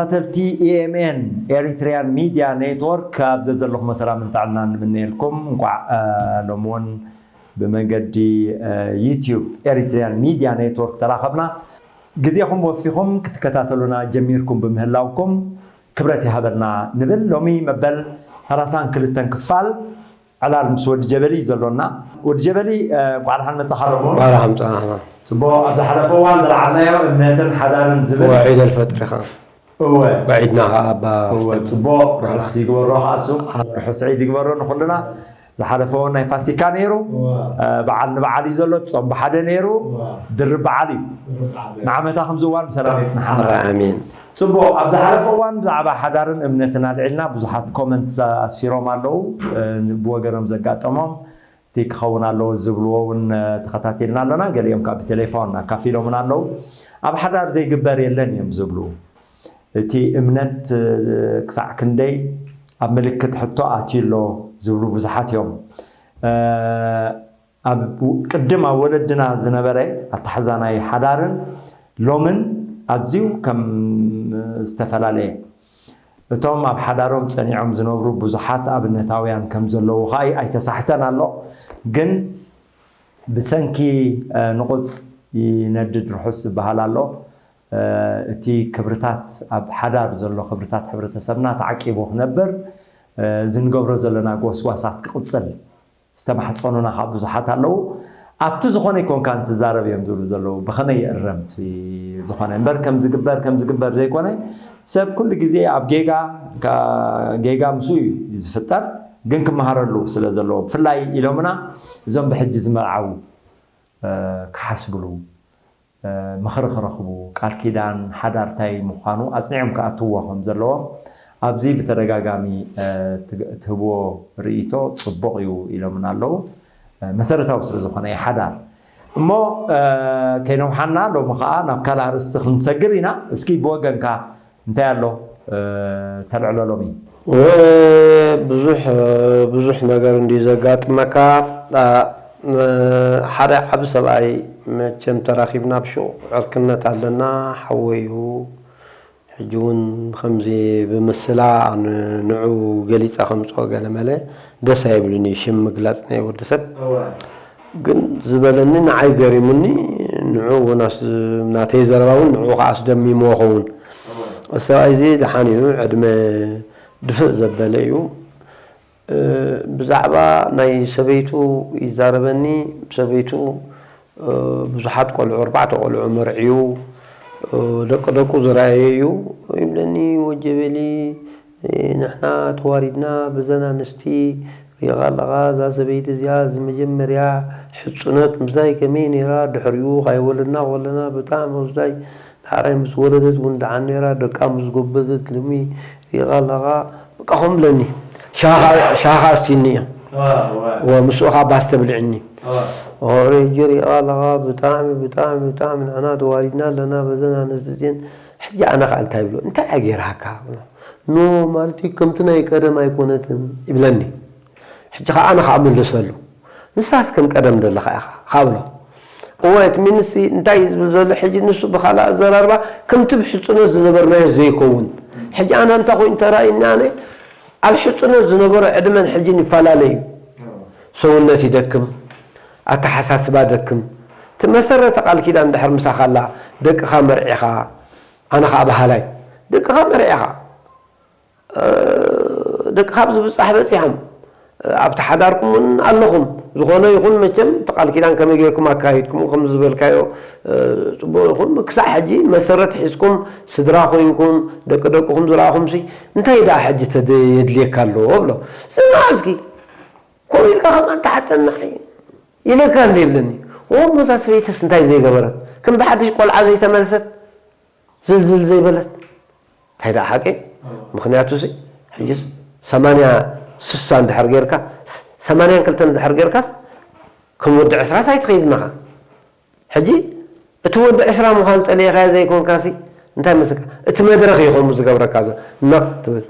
ተኸታተልቲ E M N Eritrean Media Network ኣብ ዘዘለኹሞ ሰላምን ጥዕናን ንምነየልኩም። እንቋዕ ሎሚ እውን ብመንገዲ ዩቲዩብ ኤሪትሪያን ሚድያ ኔትወርክ ተራኸብና። ግዜኹም ወፊኹም ክትከታተሉና ጀሚርኩም ብምህላውኩም ክብረት ይሃበልና ንብል። ሎሚ መበል ሰላሳን ክልተን ክፋል ዕላል ምስ ወዲ ጀበሊ እዩ ዘሎና። ወዲ ጀበሊ፣ እ፣ እንቋዕ ደሓን መጻኻ ሎሚ። እንቋዕ ደሓን መጻኻ። ጽቡቕ፣ ኣብ ዝሓለፈ እዋን ዘልዓልናዮ እምነትን ሓዳርን ዝብል። እወ፣ ዒድ ኣልፈጥር ኢኻ። እወ። ወዒድና ኸዓ ኣባ እወ፣ ውሽጠ ጽቡቕ፣ ርሑስ ይግበሮ ኸዓ እሱ። ኣሜን። ርሑስ ዒድ ይግበሮ ንኹልና። ዝሓለፈ እውን ናይ ፋሲካ ነይሩ። እወ። እ፣ በዓል ንበዓል እዩ ዘሎ፣ ጾም ብሓደ ነይሩ። እወ። ድርብ በዓል እዩ። ድርብ በዓል እዩ። ንዓመታ ከምዚ እዋን ብሰላም የጽንሓና። ኣሜን። ጽቡቕ፣ ኣብ ዝሓለፈ እዋን ብዛዕባ ሓዳርን እምነትን ኣልዒልና ብዙሓት ኮመንት ኣስፊሮም ኣለዉ። እ፣ ብወገኖም ዘጋጠሞም እቲ ክኸውን ኣለዎ ዝብልዎ እውን፣ እ፣ ተኸታቲልና ኣለና። ገሊኦም ካብ ብቴሌፎን ኣካፊሎምና ኣለዉ። ኣብ ሓዳር ዘይግበር የለን እዮም ዝብሉ። እቲ እምነት፣ እ፣ ክሳዕ ክንደይ ኣብ ምልክት ሕቶ ኣትዩ ኣሎ ዝብሉ ብዙሓት እዮም። እ፣ ኣብ ቅድም ኣብ ወለድና ዝነበረ ኣተሓዛ ናይ ሓዳርን ሎምን ኣዝዩ ከም ዝተፈላለየ፣ እቶም ኣብ ሓዳሮም ጸኒዖም ዝነብሩ ብዙሓት ኣብነታውያን ከም ዘለዉ ኸኣ ኣይተሳሕተን ኣሎ። ግን ብሰንኪ፣ እ፣ ንቑጽ ይነድድ ርሑስ ዝበሃል ኣሎ። እ፣ እቲ ክብርታት ኣብ ሓዳር ዘሎ ክብርታት ሕብረተሰብና ተዓቂቡ ክነብር፣ እ፣ እዚ ንገብሮ ዘለና ጎስጓሳት ክቕጽል ዝተማሕጸኑና ኸዓ ብዙሓት ኣለዉ። ኣብቲ ዝኾነ ኣይኮንካን ትዛረብ እዮም ዝብሉ ዘለዉ። ብኸመይ ይእረም እቲ ዝኾነ እምበር፣ ከም ዝግበር፣ ከም ዝግበር ዘይኮነ፣ ሰብ ኩሉ ግዜ ኣብ ጌጋ፣ ካ-፣ ጌጋ ምስኡ እዩ ዝፍጠር፣ ግን ክመሃረሉ ስለ ዘለዎ። ብፍላይ ኢሎምና እዞም ብሕጂ ዝመርዓዉ፣ እ፣ ክሓስብሉ፣ እ፣ ምኽሪ ክረኽቡ፣ ቃል ኪዳን ሓዳር እንታይ ምዃኑ ኣጽኒዖም ክኣትውዎ ከም ዘለዎም ኣብዚ ብተደጋጋሚ፣ እ፣ ትግ-፣ ትህብዎ ርእይቶ ጽቡቕ እዩ ኢሎምና ኣለዉ። እ፣ መሰረታዊ ስለ ዝኾነ እዩ ሓዳር። እሞ፣ እ፣ ከይነውሓና ሎሚ ኸኣ ናብ ካልእ ኣርእስቲ ክንሰግር ኢና። እስኪ ብወገንካ እንታይ ኣሎ፣ እ፣ ተልዕሎ ሎሚ? ወ-፣ ብዙሕ፣ ብዙሕ ነገር እንድዩ ዘጋጥመካ። ኣ፣ እ፣ ሓደ ዓቢ ሰብኣይ መቸም ተራኺብና ብሹቕ ዕርክነት ኣለና፣ ሓወይ እዩ። ሕጂ እውን ከምዚ ብምስላ ን-፣ ንዑ ገሊጸ ከምጽኦ ገለ መለ ደስ ኣይብሉኒ፣ ሽም ምግላጽ ናይ ወዲ ሰብ። እወ። ግን ዝበለኒ ንዓይ ገሪሙኒ፣ ንዑ እውን ኣስ-፣ ናተይ ዘረባ እውን ንዑ ከኣ ኣስደሚምዎ ኸውን። እወ። ሰብኣይ እዚ ደሓን እዩ፣ ዕድመ ድፍእ ዘበለ እዩ። እ፣ ብዛዕባ ናይ ሰበይቱ ይዛረበኒ። ሰበይቱ፣ እ፣ ብዙሓት ቆልዑ፣ ኣርባዕተ ቆልዑ መርዕዩ፣ እ፣ ደቂ ደቁ ዝረኣየ እዩ ይብለኒ። ወጀበሊ፣ እ፣ ንሕና ተዋሪድና በዘን ኣንስቲ። ሪኢኻ ኣለኻ፣ እዛ ሰበይቲ እዚኣ እዚ መጀመርያ ሕጹነት ምስዛይ ከመይ ነይራ፣ ድሕሪኡ ካይወለድና ከለና ብጣዕሚ ምስዛይ ዳሕራይ ምስ ወለደት እውን ደሓን ነይራ፣ ደቃ ምስ ጎበዘት ሎሚ ሪኢኻ ኣለኻ፣ በቃ ከምኡ ብለኒ። ሻኻ፣ ሻኻ ኣስትይኒ እያ። ዋ፣ ዋ። ወ-፣ ምስኡ ኸዓ ባስተ ብልዕኒ። ዋ። ኦሬ፣ ሕጂ ሪኢኻ ኣለኻ፣ ብጣዕሚ፣ ብጣዕሚ፣ ብጣዕሚ ንሕና ተዋሪድና ኣለና በዘን ኣንስቲ እዚአን። ሕጂ ኣነ ኸዓ እንታይ ብሎ? እንታይ እያ ገይራካ? ኖ፣ ማለት እዩ፣ ከምቲ ናይ ቀደም ኣይኮነትን ይብለኒ። ሕጂ ኸዓ ኣነ ኸዓ እምልሰሉ። ንሳስ ከም ቀደም ዘለኻ ኢኻ፣ ካብ ሎ። እወ፣ እቲ ሚንሲ እንታይ እዩ ዝብል ዘሎ? ሕጂ ንሱ ብኻልእ ኣዘራርባ፣ ከምቲ ብሕጽኖት ዝነበርናዮ ዘይከውን። ሕጂ ኣነ እንታይ ኮይኑ ተራእዩኒ? ኣነ ኣብ ሕጽኖት ዝነበሮ ዕድመን ሕጂን ይፈላለ እዩ። ሰውነት ይደክም፣ ኣተሓሳስባ ደክም። እቲ መሰረተ ቃል ኪዳን ድሕር ምሳኻ ኣላ፣ ደቅኻ መርዒኻ፣ ኣነ ኸዓ በሃላይ፣ ደቅኻ መርዒኻ። እ፣ ደቅኻ ኣብ ዝብጻሕ በጺሖም፣ እ፣ ኣብቲ ሓዳርኩም እውን ኣለኹም። ዝኾነ ይኹን መቸም እቲ ቃል ኪዳን ከመይ ጌርኩም ኣካይድኩሞ፣ ከም ዝበልካዮ፣ እ፣ ጽቡቕ ይኹን። ክሳዕ ሕጂ መሰረት ሒዝኩም፣ ስድራ ኮይንኩም፣ ደቂ ደቅኹም ዝረኣኹምሲ፣ እንታይ ደኣ ሕጂ ተደ-፣ የድልየካ ኣሎ? እብሎ። ስማዕ እስኪ፣ ከምኡ ኢልካ ከማን ተሓተና ኢለካ እንደ ይብለኒ። ኦ፣ እሞ እዛ ሰበይትስ እንታይ ዘይገበረት? ከም ብሓድሽ ቆልዓ ዘይተመልሰት? ዝልዝል ዘይበለት? እንታይ ደኣ ሓቂ? ምኽንያቱ ሲ፣ ሕጂስ ሰማንያ ስሳ እንድሕር ጌርካ፣ ስ-፣ ሰማንያን ክልተን እንድሕር ጌርካስ፣ ከም ወዲ ዕስራስ ኣይትኸይድን ኢኻ። ሕጂ እቲ ወዲ ዕስራ ምዃን ጸሊእኻዮ ዘይኮንካሲ፣ እንታይ መስለካ? እቲ መድረኽ እዩ ከምኡ ዝገብረካ ዘሎ። ነቕ ትብል፣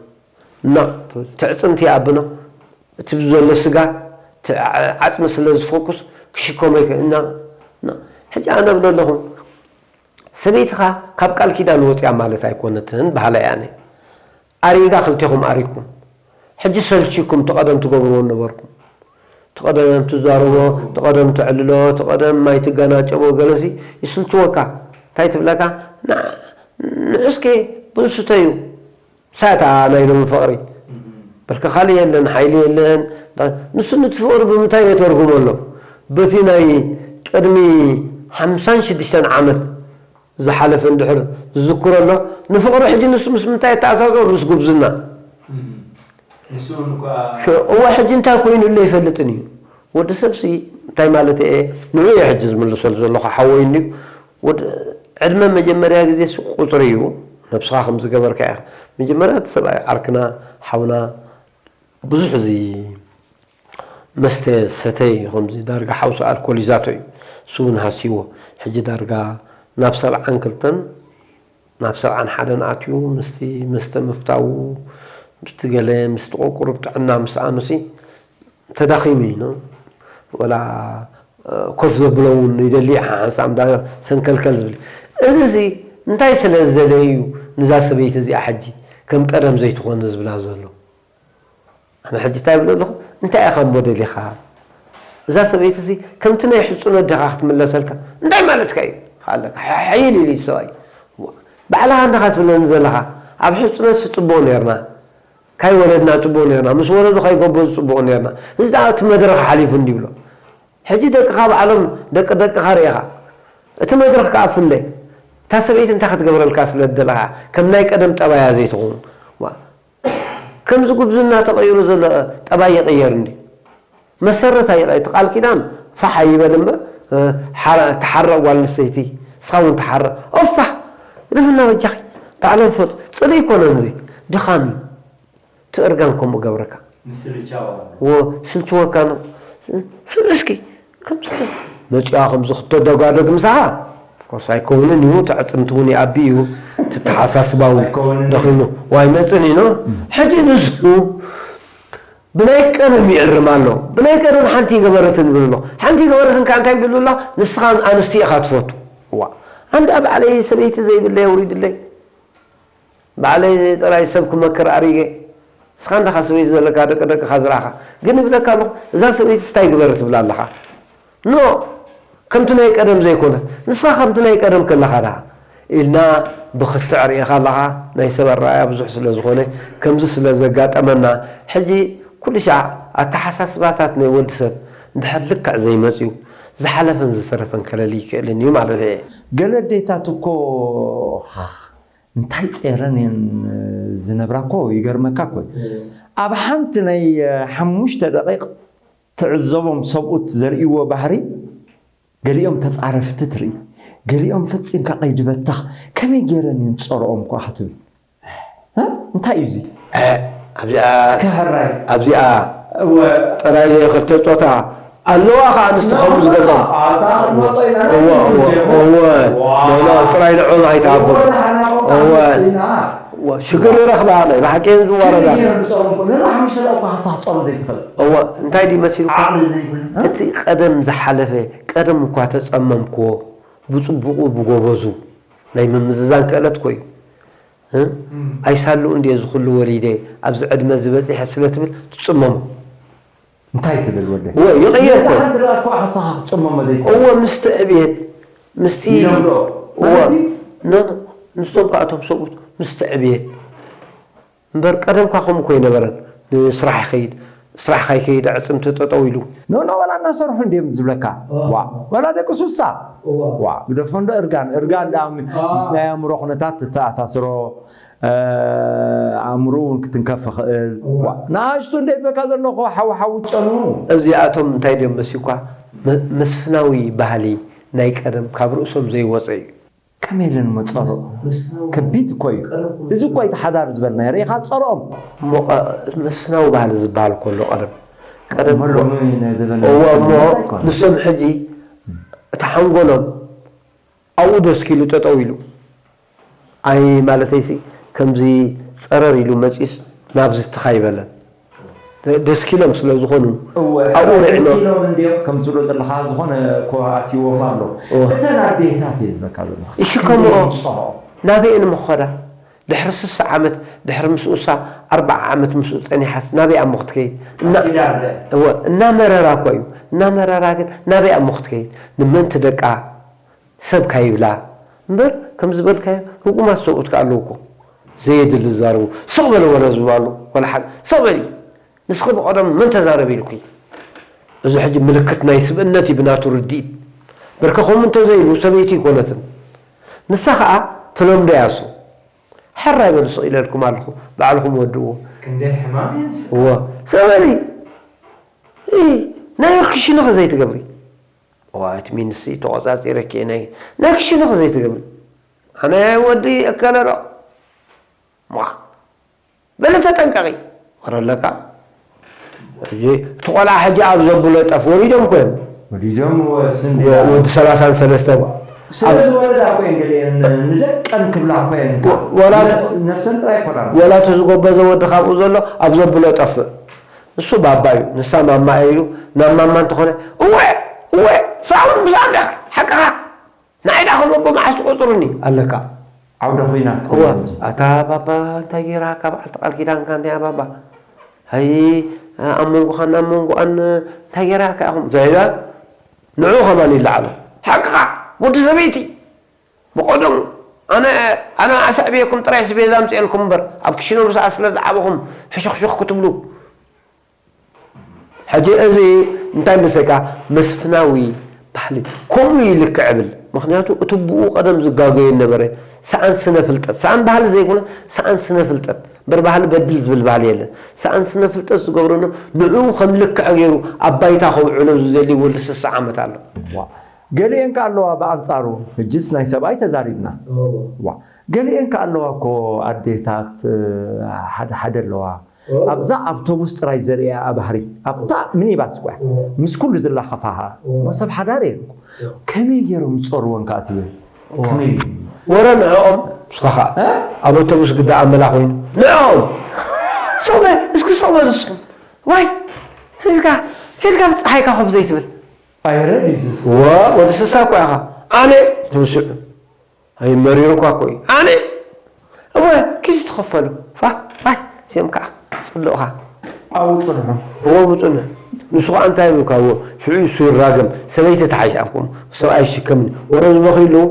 ነቕ ትብል። ትዕጽምቲ ይኣብኖ። እቲ ብዘሎ ስጋ፣ እቲ ዓ-፣ ዓጽሚ ስለ ዝፈኩስ፣ ክሽከሞ ይክእል። ነቕ፣ ነቕ። ሕጂ ኣነ እብሎ ኣለኹ፣ ሰበይትኻ ካብ ቃል ኪዳን ወፂኣ ማለት ኣይኮነትን በሃላይ ኣነ። ኣሪጋ ክልቴኹም ኣሪኩም። ሕጂ ሰልችኩም፣ እቲ ቀደም ትገብርዎ ነበርኩም። እቲ ቀደም ትዛረቦ፣ እቲ ቀደም ተዕልሎ፣ እቲ ቀደም ማይ ትገናጨቦ፣ ገለሲ ይስልችወካ። እንታይ ትብለካ? ንዑ እስከ ቡን ስተዩ። ሳታ ናይ ሎሚ ፍቕሪ። በልካ ካልእ የለን፣ ሓይሊ የለን። ንሱ ነቲ ፍቕሪ ብምንታይ የተርጉሞ ኣሎ? በቲ ናይ ቅድሚ ሓምሳን ሽዱሽተን ዓመት ዝሓለፈ እንድሕር ዝዝክሮ ኣሎ፣ ንፍቕሪ ሕጂ ንሱ ምስ ምንታይ የተኣሳስሮ? ምስ ጉብዝና። እዋ ሕጂ እንታይ ኮይኑ ኣሎ ይፈልጥን እዩ። ወዲ ሰብሲ እንታይ ማለት እየ? ንዑ እየ ሕጂ ዝምልሰሉ ዘለኹ፣ ሓወይ እንድዩ። ወድ-፣ ዕድመ መጀመርያ ግዜ ቁፅሪ እዩ። ነብስኻ ከም ዝገበርካ ኢኻ። መጀመርያ እቲ ሰብኣይ ዓርክና፣ ሓውና፣ ብዙሕ እዚ መስተ ሰተይ፣ ከምዚ ዳርጋ ሓውሲ ኣልኮል ይዛቶ እዩ። እሱ እውን ሃስይዎ። ሕጂ ዳርጋ ናብ ሰብዓን ክልተን፣ ናብ ሰብዓን ሓደን ኣትዩ፣ ምስቲ መስተ ምፍታዉ፣ ምስቲ ገለ፣ ምስቲ ቁርቁር ጥዕና ምስኣኑሲ ተዳኺሙ እዩ። ወላ ኮፍ ዘብሎ እውን ይደሊ፣ ሓንሳብ እንዳ ሰንከልከል ዝብል። እዚ ሲ እንታይ ስለ ዝደለየ እዩ ንዛ ሰበይቲ እዚኣ ሕጂ ከም ቀደም ዘይትኾን ዝብላ ዘሎ? ኣነ ሕጂ እንታይ ይብል ኣለኹ? እንታይ ኢኻ እሞ ደሊኻ? እዛ ሰበይቲ ሲ ከምቲ ናይ ሕጽኖት ዲኻ ክትምለሰልካ? እንታይ ማለትካ እዩ? ኣለካ ሕይል ኢሉ ሰብኣይ። ባዕልኻ እንዲኻ ትብለኒ ዘለኻ፣ ኣብ ሕጽኖት ጽቡቕ ነርና። ካይ ወለድና ጽቡቕ ነርና፣ ምስ ወለዱ ካይ ጎበዙ ጽቡቕ ነርና። እዚ ደኣ እቲ መድረኽ ሓሊፉ እንዲብሎ። ሕጂ ደቅኻ ባዕሎም ደቂ ደቅኻ ርኢኻ። እቲ መድረኽ ከኣ ፍለ። እታ ሰበይቲ እንታይ ክትገብረልካ ስለ ዝደለኻ፣ ከም ናይ ቀደም ጠባያ ዘይትኸውን። ዋ፣ ከምዚ ጉብዝና ተቐይሩ ዘሎ ጠባይ ይቕየር እንዲ። መሰረት ኣይቐ-፣ እቲ ቃል ኪዳን ፋሕ ኣይበል እምበር፣ እ፣ ሓረ-፣ ተሓረቕ ጓል ኣንስተይቲ፣ ንስኻ እውን ተሓረቕ። ኦፋ! ግደፍና በጃኺ። ባዕሎም ፈጡ። ጽልኢ ኣይኮነን እዚ፣ ድኻም እዩ። እቲ እርጋን ከምኡ ገብረካ። ምስልቻው ኣሎ። ወ-፣ ስልችወካ ነው። ስ-፣ እስኪ፣ ከምዚ መፂኣ ከምዚ ክተደጋደግ ምሳኻ? ኦፍኮርስ ኣይከውንን እዩ፣ እቲ ኣዕፅምቲ እውን ይኣቢ እዩ፣ እቲ ኣተሓሳስባ እውን ኣይከውንን እዩ። ደኺሙ። ዋይ መፅን እዩ፣ ኖ? እም። ሕጂ ንሱ ብናይ ቀደም ይእርም ኣሎ። ብናይ ቀደም ሓንቲ ይገበረትን ይብል ኣሎ። ሓንቲ ይገበረትን ከዓ እንታይ ይብሉ ኣሎ? ንስኻ ኣንስቲ ኢኻ ትፈቱ። ዋ፣ ኣንዳ ባዕለይ ሰበይቲ ዘይብለይ ኣውሪድለይ። ባዕለይ ጥራይ ሰብ ክመክር ኣሪገ። ንስኻ እንዳኻ ሰበይቲ ዘለካ ደቂ ደቅኻ ዝረኣኻ። ግን ይብለካ ኣለኹ፣ እዛ ሰበይቲ እንታይ ግበር ትብላ ኣለኻ? ኖ፣ ከምቲ ናይ ቀደም ዘይኮነት። ንስኻ ከምቲ ናይ ቀደም ከለኻ ደኣ ኢልና ብኽትዕ ርኢኻ ኣለኻ። ናይ ሰብ ኣረኣእያ ብዙሕ ስለ ዝኾነ፣ ከምዚ ስለ ዘጋጠመና፣ ሕጂ ኩሉ ሻዕ ኣተሓሳስባታት ናይ ወዲ ሰብ እንድሕር ልክዕ ዘይመጽዩ፣ ዝሓለፈን ዝተረፈን ከለሊ ይክእልን እዩ ማለት እየ። ገለ ኣዴታት እኮ እንታይ ጸይረን እየን ዝነብራ እኮ ይገርመካ እኮ እዩ። እም። ኣብ ሓንቲ ናይ ሓሙሽተ ደቂቕ ትዕዘቦም ሰብኡት ዘርእይዎ ባህሪ፣ ገሊኦም ተጻረፍቲ ትርኢ፣ ገሊኦም ፈጺምካ ቀይዲ በተኽ፣ ከመይ ገይረን እየን ጸርኦም እኮ ክትብል። እ? እንታይ እዩ እዚ? እ፣ ኣብዚኣ፣ እስከ ሕራይ። ኣብዚኣ እወ። ጥራይ ክልተ ጾታ ኣለዋ ኸዓ፣ ኣንስቲ ከምኡ ዝገብራ። ኣታ ክንመጾ ኢና። እወ፣ እወ፣ እወ። ዋ። ኖ፣ ኖ፣ ጥራይ ንዕኦም ኣይትሃቦም። እወ፣ ደሓና እኮ እወ። መጺና። እወ፣ ሽግር ይረኽባ፣ ናይ ብሓቂ እየን ዝዋረዳ። ሽግር ይረኽባ፣ ጾም እኮ። ነዛ ሓሙሽተ ደቂቕ እኮ ሓንሳብ ክትጾም ዘይትኽእል። እወ፣ እንታይ ድዩ መሲሉ? ዓቕሊ ዘይብሉ። እቲ ቀደም ዝሓለፈ፣ ቀደም እኳ ተጸመምክዎ፣ ብጽቡቑ፣ ብጎበዙ፣ ናይ ምምዝዛን ክእለት እኮ እዩ። እ? እም። ኣይሳልኡ እንድየ እዚ ኩሉ ወሊደ፣ ኣብዚ ዕድመ እዚ በጺሐ ስለ ትብል ትጽመሙ። እንታይ ትብል ወደይ? እወ፣ ይቕየር ነዛ እኮ። ሓንቲ ደኣ እኮ ሓሳኻ ክትጽመሞ ዘይኮነ። እወ፣ ምስቲ ዕብየት፣ ምስቲ ይለምዶ። እወ፣ ማለት እዩ። ኖ፣ ኖ፣ ንሶም ከኣ እቶም ሰብኡት ምስቲ ዕብየት። እምበር ቀደምካ ከምኡ እኮ ኣይነበረን። ንስራሕ ይኸይድ፣ ስራሕካ ይከይድ፣ ኣዕጽምቲ ጠጠው ኢሉ። ኖ፣ ኖ፣ ዋላ እናሰርሑ እንድዮም ዝብለካ። እወ። ዋ፣ ዋላ ደቂ ሱሳ። እወ። ዋ፣ ግደፎ እንዶ እርጋን፣ እርጋን ደኣ ም-፣ እወ። ምስ ናይ ኣእምሮ ኩነታት ትተኣሳስሮ፣ እ፣ ኣእምሮ እውን ክትንከፍ ይኽእል። እወ። ዋ፣ ንኣሽቱ እንዴት በካ ዘሎ እኮ ሓው ሓው ጨኑ። እዚኣቶም እንታይ ድዮም መሲኳ? መ-፣ መስፍናዊ ባህሊ ናይ ቀደም ካብ ርእሶም ዘይወፀ እዩ። ከመይ ኢለን እሞ ጸርኦ? ከቢድ እኮ እዩ። እዚ እኮ እቲ ሓዳር ዝበልናዮ። ርኢኻ ጸርኦም። እሞ ቐ-፣ መስፍናዊ ባህሊ ዝበሃል እኮ ኣሎ ቀደም። ቀደም እሞ እኮ ሎሚ ናይ ዘበን እዎ፣ መስፍን እሞ ማለት ኣይኮነን። ንሶም ሕጂ እቲ ሓንጎሎም ኣብኡ ደስኪሉ ጠጠው ኢሉ። ኣይ ማለተይሲ ከምዚ ጸረር ኢሉ መጺስ ናብዚ ትኻ ይበለን። ደ- ደስኪሎም ስለ ዝኾኑ እወ ኣብኡ ርዕኖ- ደስኪሎም እንዲዮም ከም ትብሎ ዘለኻ ዝኾነ እኮ ኣትይዎም ኣሎ። እወ። እተን ኣዴታት እየ ዝበካ ዘለኹ ይሽከምኦ። ናበየን ምኸዳ? ድሕሪ ስሳ ዓመት ድሕሪ ምስኡሳ ኣርባዓ ዓመት ምስኡ ጸኒሓስ ናበይ ኣሞ ክትከይድ? እና- ኪዳነ እወ እናመረራ እኮ እዩ። እናመረራ ግን ናበይ ኣሞ ክትከይድ? ንመንቲ ደቃ ሰብ ካይብላ እምበር ከም ዝበልካዮ ህጉማት ሰብኡት ከ ኣለዉ እኮ ዘየድሊ ዝዛረቡ። ስቕ በለ ወረ ዝብሉ ኣለዉ። ወላ ሓደ ስቕ በሊ ንስኺ ብቐደም መን ተዛረብ ኢልኩ እዩ። እዚ ሕጂ ምልክት ናይ ስብእነት እዩ ብናቱ ርድኢት። በርከ ከምኡ እንተዘይሉ ሰበይቲ ኣይኮነትን። ንሳ ኸኣ ተለምዶ እያ እሱ። ሕራይ በሉ ስቕ ኢለልኩም ኣለኹ። ባዕልኹም ወድእዎ። ክንደይ ሕማም የንስ እወ ሰበሊ ናይ ክሽንኺ ዘይትገብሪ እዋ እቲ ሚንሲ ተቆጻጺረኪ ናይ ናይ ክሽንኺ ዘይትገብሪ ኣነ ወዲ እከለዶ ማ በለ ተጠንቀቂ ወረለካ ሕጂ እቲ ቆልዓ ሕጂ ኣብ ዘብሎ ጠፍ ወሊዶም ኮዮም ወዲዶም ስንዲ ወዲ ሰላሳን ሰለስተ ስለ ዝወለዳ ኮይን ገሊአን ንደቀን ክብላ ኮይን ወላ- ነብሰን ጥራይ ይኮና ወላ እቲ ዝጎበዘ ወዲ ካብኡ ዘሎ ኣብ ዘብሎ ጠፍእ እሱ ባባ እዩ ንሳ ማማ እያ ኢሉ ናብ ማማ እንተኾነ እወ እወ ሳውን ብዛዕባ ሓቅኻ ንዓይ ዳ ከም ኣቦ መዓስ ቆፅሩኒ ኣለካ ዓውደ ኮይናት እወ ኣታ ባባ እንታይ ገይራ ካብ ዓልቲ ቃል ኪዳንካ እንታይ ባባ ሃይ ኣብ መንጎኻን ኣብ መንጎኣን እንታይ ገይራ ከ ኢኹም ዘይዳ ንዑ ከማን ይለዓሉ ሓቅኻ ወዲ ሰበይቲ ብቐደሙ ኣነ ኣነ ኣሰዕብየኩም ጥራይ ስቤዛ ኣምፅኤልኩም እምበር ኣብ ክሽኖ ምስኣ ስለ ዝዓበኹም ሕሹኽሹኽ ክትብሉ ሕጂ እዚ እንታይ መሰልካ መስፍናዊ ባህሊ ከምኡ እዩ ልክዕ ብል ምክንያቱ እቲ ብኡ ቀደም ዝጋገዮ ነበረ ሰኣን ስነ ፍልጠት ሰኣን ባህሊ ዘይኮነ ሰኣን ስነ ፍልጠት እምበር ባህሊ በድል ዝብል ባህሊ የለን ሰኣን ስነ ፍልጠት ዝገብረኖ ንዕኡ ከም ልክዕ ገይሩ ኣብ ባይታ ከውዕሎ ዝደሊ ወዲ ስሳ ዓመት ኣሎ ገሊአን ከ ኣለዋ ብኣንፃሩ ሕጅስ ናይ ሰብኣይ ተዛሪብና ዋ ገሊአን ከ ኣለዋ እኮ ኣዴታት ሓደ ሓደ ኣለዋ ኣብዛ ኣውቶቡስ ጥራይ ዘርእያ ባህሪ ኣብታ ሚኒባስ እኳ ምስ ኩሉ ዝላኸፋኻ እሞ ሰብ ሓዳር እየን እኮ ከመይ ገይሮም ዝፀርወን ከዓ ትብል ከመይ ወረ ንዕኦም ንስኻ ከዓ ኣብ ኣውቶቡስ ግዳ ኣመላ ኮይኑ ንዕኦም ሰበ እስኪ ሰበ ንስኹም ዋይ ሄድካ ሄድካ ብፀሓይካ ኮፍ ዘይትብል ኣይረድ እዩ ዝስ ወ ወዲ ስሳ እኮ ኢኻ ኣነ ትምስዑ ኣይመሪሩ እኳ እኮ እዩ ኣነ እወ ኪድ ትኸፈሉ ፋ ፋይ እዚኦም ከዓ ፅልእኻ ኣብኡ ፅንሑ እዎ ብፅኑዕ ንሱ ከዓ እንታይ ይብልካ እዎ ሽዑ እሱ ይራገም ሰበይቲ ተሓይሽ ኣብኩም ሰብኣይ ይሽከምኒ ወረ ዝበኺ ኣለዉ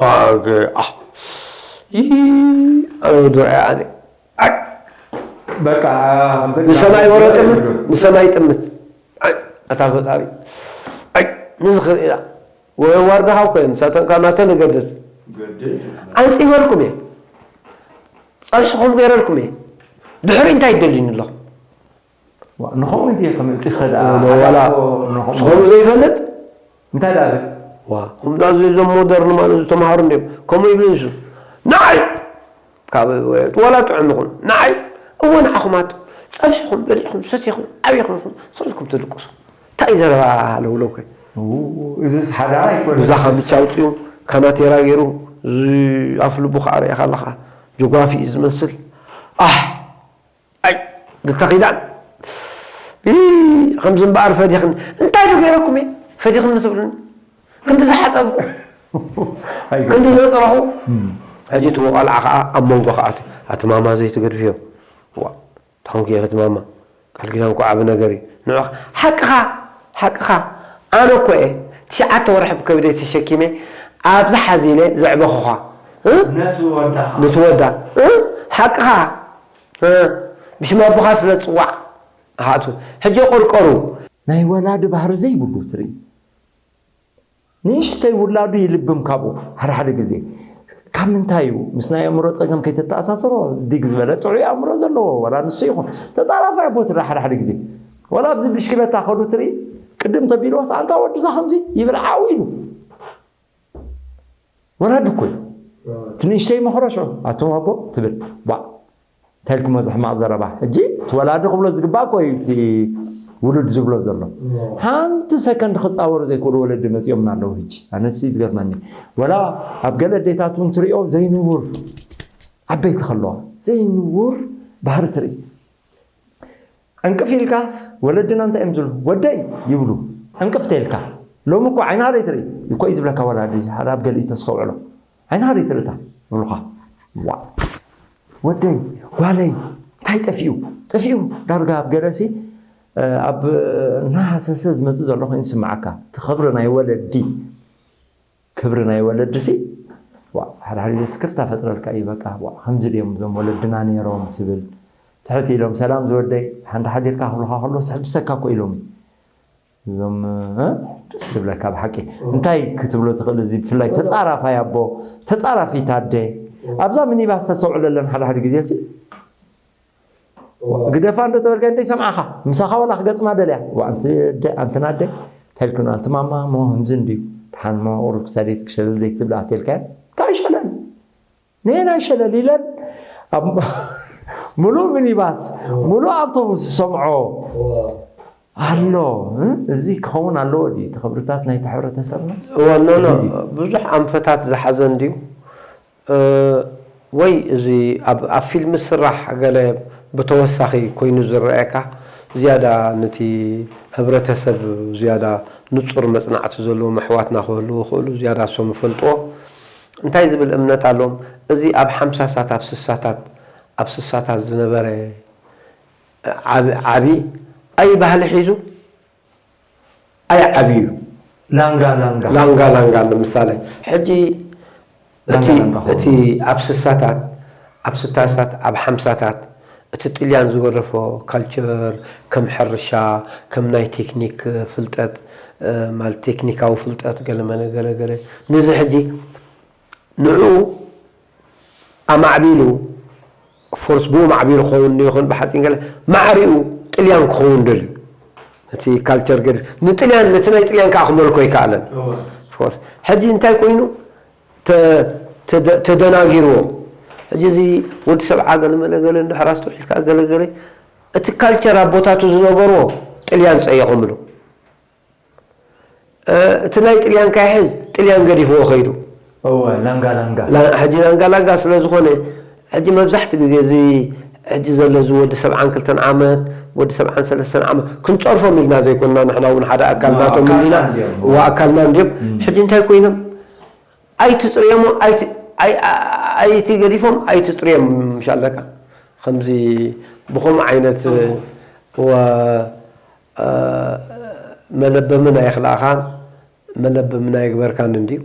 ኣገ ኣህ ይህ ኣነ ወዲ ርኣይ ኣነ ኣይ በቃ ንሰማይ ወረ ጥምት ንሰማይ ጥምት ኣይ ኣታ ፈጣሪ ኣይ ንዝኽእል ኢና ወይ ዋርድኻ እኮ እዮም ሳተንካ ናተ ንገድል ኣንፂበልኩም እየ ፀብሕኹም ገይረልኩም እየ ድሕሪ እንታይ ይደልዩኒ ኣለኹም ንኸምኡ እንዲ ከምእንቲ ይኸዳ ዋላ ዝኾኑ ዘይፈልጥ እንታይ ዳብል ዋ እዞም ሞደርን ማለት ዝተምሃሩ እንዲዮም ከምኡ ይብሉ ንሱ ንዓይ ካብ ወላ ጥዑም ይኹን ንዓይ እወ ንዓኹም ኣቱም ፀብሕኹም በሊዕኹም ሰቲኹም ዓብኹም ኢኹም ስቕ ኢልኩም ትድቅሱ እንታይ እዩ ዘረባ ለውለው ከ እዚስ ሓዳር ኣይኮነ ብዛ ካምቻ ኣውፅኡ ካናቴራ ገይሩ ኣፍ ልቡ ከዓ ርኢኻ ኣለኻ ጆግራፊ እዩ ዝመስል ኣህ ኣይ ግተኺዳን ከምዚ እምበኣር ፈዲኽኒ እንታይ ዶ ገይረኩም እየ ፈዲኽኒ ትብሉኒ ክንዲ ዝሓፀብኩ ክንዲ ዘፅረኹ ሕጂ እቲ ቆልዓ ከዓ ኣብ መንጎ ከዓ ኣቲ ማማ ዘይትገድፍዮ ዋ ተኾንኪ ኢኺ እቲ ማማ ቃል ኪዳን እኮ ዓቢ ነገር እዩ ንዑ ሓቅኻ ሓቅኻ ኣነ እኮ እየ ትሽዓተ ወርሒ ብከብደይ ተሸኪመ ኣብዚ ሓዚለ ዘዕበኹኻ እ? ነቲ ወዳኻ ነቲ ወዳ እ? ሓቅኻ እ? ብሽም ኣቦኻ ስለ ዝፅዋዕ ኣሓቱ ሕጂ ቆርቆሩ ናይ ወላዲ ባህሪ ዘይብሉ ትርኢ ንእሽተይ ውላዱ ይልብም ካብኡ ሓደ ሓደ ግዜ ካብ ምንታይ እዩ ምስ ናይ ኣእምሮ ፀገም ከይተተኣሳሰሮ ዲግ ዝበለ ጥዑይ ኣእምሮ ዘለዎ ወላ ንሱ ይኹን ተፃራፋይ ኣቦ ትርኢ ሓደ ሓደ ግዜ ወላ ኣብዚ ብሽክለታ ከዱ ትርኢ ቅድም ተቢልዋስ ኣንታ ወድዛ ከምዚ ይብል ዓው ኢሉ ወላዲ እኮ እዩ እቲ ንእሽተይ መኽሮ ሽዑ ኣቶም ኣቦ ትብል ባዕ እንታይ ኢልኩሞ እዚ ሕማቕ ዘረባ ሕጂ እቲ ወላዲ ክብሎ ዝግባእ እኮ እዩ እቲ ውሉድ ዝብሎ ዘሎ ሓንቲ ሰከንድ ክፃወሩ ዘይክእሉ ወለዲ መፂኦምና ኣለዉ ሕጂ ኣነሲ ዝገርመኒ ወላ ኣብ ገለ ኣዴታት እውን ትሪኦ ዘይንውር ዓበይቲ ከለዋ ዘይንውር ባህሪ ትርኢ ዕንቅፍ ኢልካስ ወለድና እንታይ እዮም ዝብሉ? "ወደይ" ይብሉ። ዕንቅፍ ተይልካ። ሎሚ እኮ ዓይንኻ ዘይትርኢ እኮ እዩ ዝብለካ ወላዲ፣ ሓደ ኣብ ገሊኡ ተስተውዕሎ። ዓይንኻ ዘይትርኢ እታ ይብሉኻ። "ዋእ፣ ወደይ፣ ጓለይ፣ እንታይ ጠፊኡ? ጠፊኡ?" ዳርጋ ኣብ ገለሲ፣ እ፣ ኣብ እናሃሰሰ ዝመጽእ ዘሎ ኮይኑ ይስምዓካ። እቲ ክብሪ ናይ ወለዲ፣ ክብሪ ናይ ወለድሲ፣ ዋእ፣ ሓደ ሓደ ግዜ ስክፍታ ፈጥረልካ እዩ። በቃ፣ ዋእ፣ ከምዚ ድዮም እዞም ወለድና ነይሮም ትብል። ትሕት ኢሎም፣ "ሰላም ዝወደይ፣ ሓንቲ ሓዲርካ?" ክብሉኻ ከሎ፣ "ስሕድሰካ እኮ" ኢሎም እዩ። እዞም፣ እ፣ ደስ ዝብለካ ብሓቂ። እንታይ ክትብሎ ትኽእል? እዚ ብፍላይ ተጻራፋይ ኣቦ፣ ተጻራፊት ኣደ፣ ኣብዛ ሚኒባስ ተሰውዕለለን ሓደ ሓደ ግዜ ሲ፣ ግደፋ እንዶ ተበልካ እንደ ይሰምዓኻ፣ ምሳኻ ዋላ ክገጥማ ደልያ። "ዋ፣ ኣንቲ ኣደ፣ ኣንቲ ናደ፣ እንታይ ኢልክን ኣንቲ ማማ፣ ሞ ህምዚ እንድዩ፣ ደሓን ሞ ቁሩብ ክሳደይ ትክሸለለይ" ክትብላ ኣትልካያ፣ እንታይ ይሸለል? ነየናይ ሸለል ኢለን ኣብ ምሉእ ሚኒባስ፣ ምሉእ ኣውቶቡስ ዝሰምዖ ኣሎ። እ? እዚ ክኸውን ኣለዎ ድዩ? እቲ ክብርታት ናይቲ ሕብረተሰብና? እወ፣ ኖ፣ ኖ፣ ድዩ? ብዙሕ ኣንፈታት ዝሓዘ እንድዩ። እ፣ ወይ እዚ ኣብ፣ ኣብ ፊልም ዝስራሕ ገለ ብተወሳኺ ኮይኑ ዝረኣየካ፣ ዝያዳ ነቲ ሕብረተሰብ ዝያዳ ንጹር መጽናዕቲ ዘለዎም ኣሕዋትና ክህልዉ ይኽእሉ፣ ዝያዳ እሶም ይፈልጥዎ። እንታይ ዝብል እምነት ኣለዎም? እዚ ኣብ ሓምሳሳት፣ ኣብ ስሳታት፣ ኣብ ስሳታት ዝነበረ ዓቢ፣ ዓቢ ኣይ ባህሊ ሒዙ ኣይ ዓቢ እዩ። ላንጋ ላንጋ። ላንጋ ላንጋ ንምሳሌ። ሕጂ እቲ፣ ላንጋ ላንጋ ኾኑ። እቲ ኣብ ስሳታት፣ ኣብ ስሳታት፣ ኣብ ሓምሳታት እቲ ጥልያን ዝገደፎ ካልቸር፣ ከም ሕርሻ፣ ከም ናይ ቴክኒክ ፍልጠት፣ እ፣ ማለት ቴክኒካዊ ፍልጠት፣ ገለ መለ፣ ገለ፣ ገለ። ነዚ ሕጂ ንዕኡ ኣማዕቢሉ፣ ፎርስ ብኡ ማዕቢሉ ክኸውን ይኹን ብሓፂን ገለ ማዕሪኡ ጥልያን ክኸውን ደልዩ። እቲ ካልቸር ገዲፉ፣ ንጥልያን፣ ነቲ ናይ ጥልያን ከዓ ክመልኮ ኣይከኣለን። እወ። ኦፍኮርስ። ሕጂ እንታይ ኮይኑ? ተ-፣ ተደ-፣ ተደናጊርዎ። ሕጂ እዚ ወዲ ሰብዓ ገለ መለ ገለ እንድሕር ኣስተውዒልካ ገለ ገለ፣ እቲ ካልቸር ኣቦታቱ ዝነበርዎ ጥልያን ጸየቑምሉ። እ፣ እቲ ናይ ጥልያን ካይሕዝ፣ ጥልያን ገዲፍዎ ከይዱ። እወ፣ ላንጋ ላንጋ። ላ-፣ ሕጂ ላንጋ ላንጋ ስለ ዝኾነ፣ ሕጂ መብዛሕቲ ግዜ እዚ ሕጂ ዘሎ እዚ ወዲ ሰብዓን ክልተን ዓመት፣ ወዲ ሰብዓን ሰለስተን ዓመት ክንጸርፎም ኢልና ዘይኮንና፣ ንሕና እውን ሓደ ኣካል እወ፣ ናቶም ኣካልና እንዲና። እንዲዮም። እወ፣ ኣካልና እንዲዮም። እም። ሕጂ እንታይ ኮይኖም? ኣይትጽርየሞ፣ ኣይቲ-፣ ኣይ-፣ ኣይ-፣ ኣይትገዲፎም፣ ኣይትጽርዮም ምሽ ኣለካ። ከምዚ ብኸምኡ ዓይነት፣ እወ፣ እ፣ መለበምን ኣየኽልኣኻን፣ መለበምን ኣየግበርካን እንድዩ።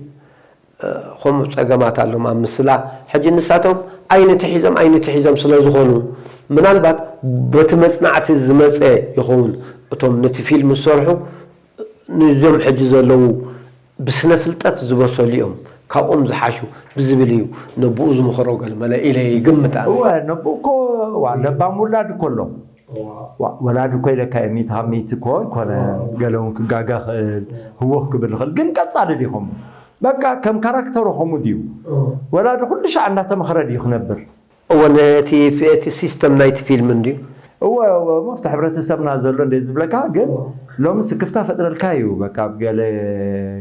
እ፣ ከምኡ ጸገማት ኣሎም ኣብ ምስላ። ሕጂ ንሳቶም ኣይንቲ ሒዞም፣ ኣይንቲ ሒዞም ስለ ዝኾኑ፣ ምናልባት በቲ መጽናዕቲ ዝመጸ ይኸውን። እቶም ነቲ ፊልም ዝሰርሑ፣ ንዞም ሕጂ ዘለዉ ብስነ ፍልጠት ዝበሰሉ እዮም፣ ካብኦም ዝሓሹ ብዝብል እዩ ነብኡ ዝምኽሮ ገለ መለ ኢለ ይግምት ኣነ። እወ፣ ነብኡ እኮ፣ ዋ፣ ለባም ውላድ እኮ ኣሎ። እዋ። ዋ-፣ ወላዲ እኮ ኢለካ እየ፣ ሚእቲ ካብ ሚእቲ እኮ ኣይኮነ። እዋ። ገለ እውን ክጋገ ይኽእል፣ ህውኽ ክብል ይኽእል፣ ግን ቀጻሊ ዲኹም? በቃ ከም ካራክተሩ ከምኡ ድዩ? እዋ። ወላዲ ኩሉ ሻዕ እንዳተመኽረ ድዩ ክነብር? እወ፣ ነቲ ፍ-፣ እቲ ሲስተም ናይቲ ፊልም እንድዩ። እወ፣ እወ፣ እሞ ኣብቲ ሕብረተሰብና ዘሎ እንደ ዝብለካ፣ ግን እዋ። ሎሚ ስክፍታ ፈጥረልካ እዩ። በቃ ኣብ ገለ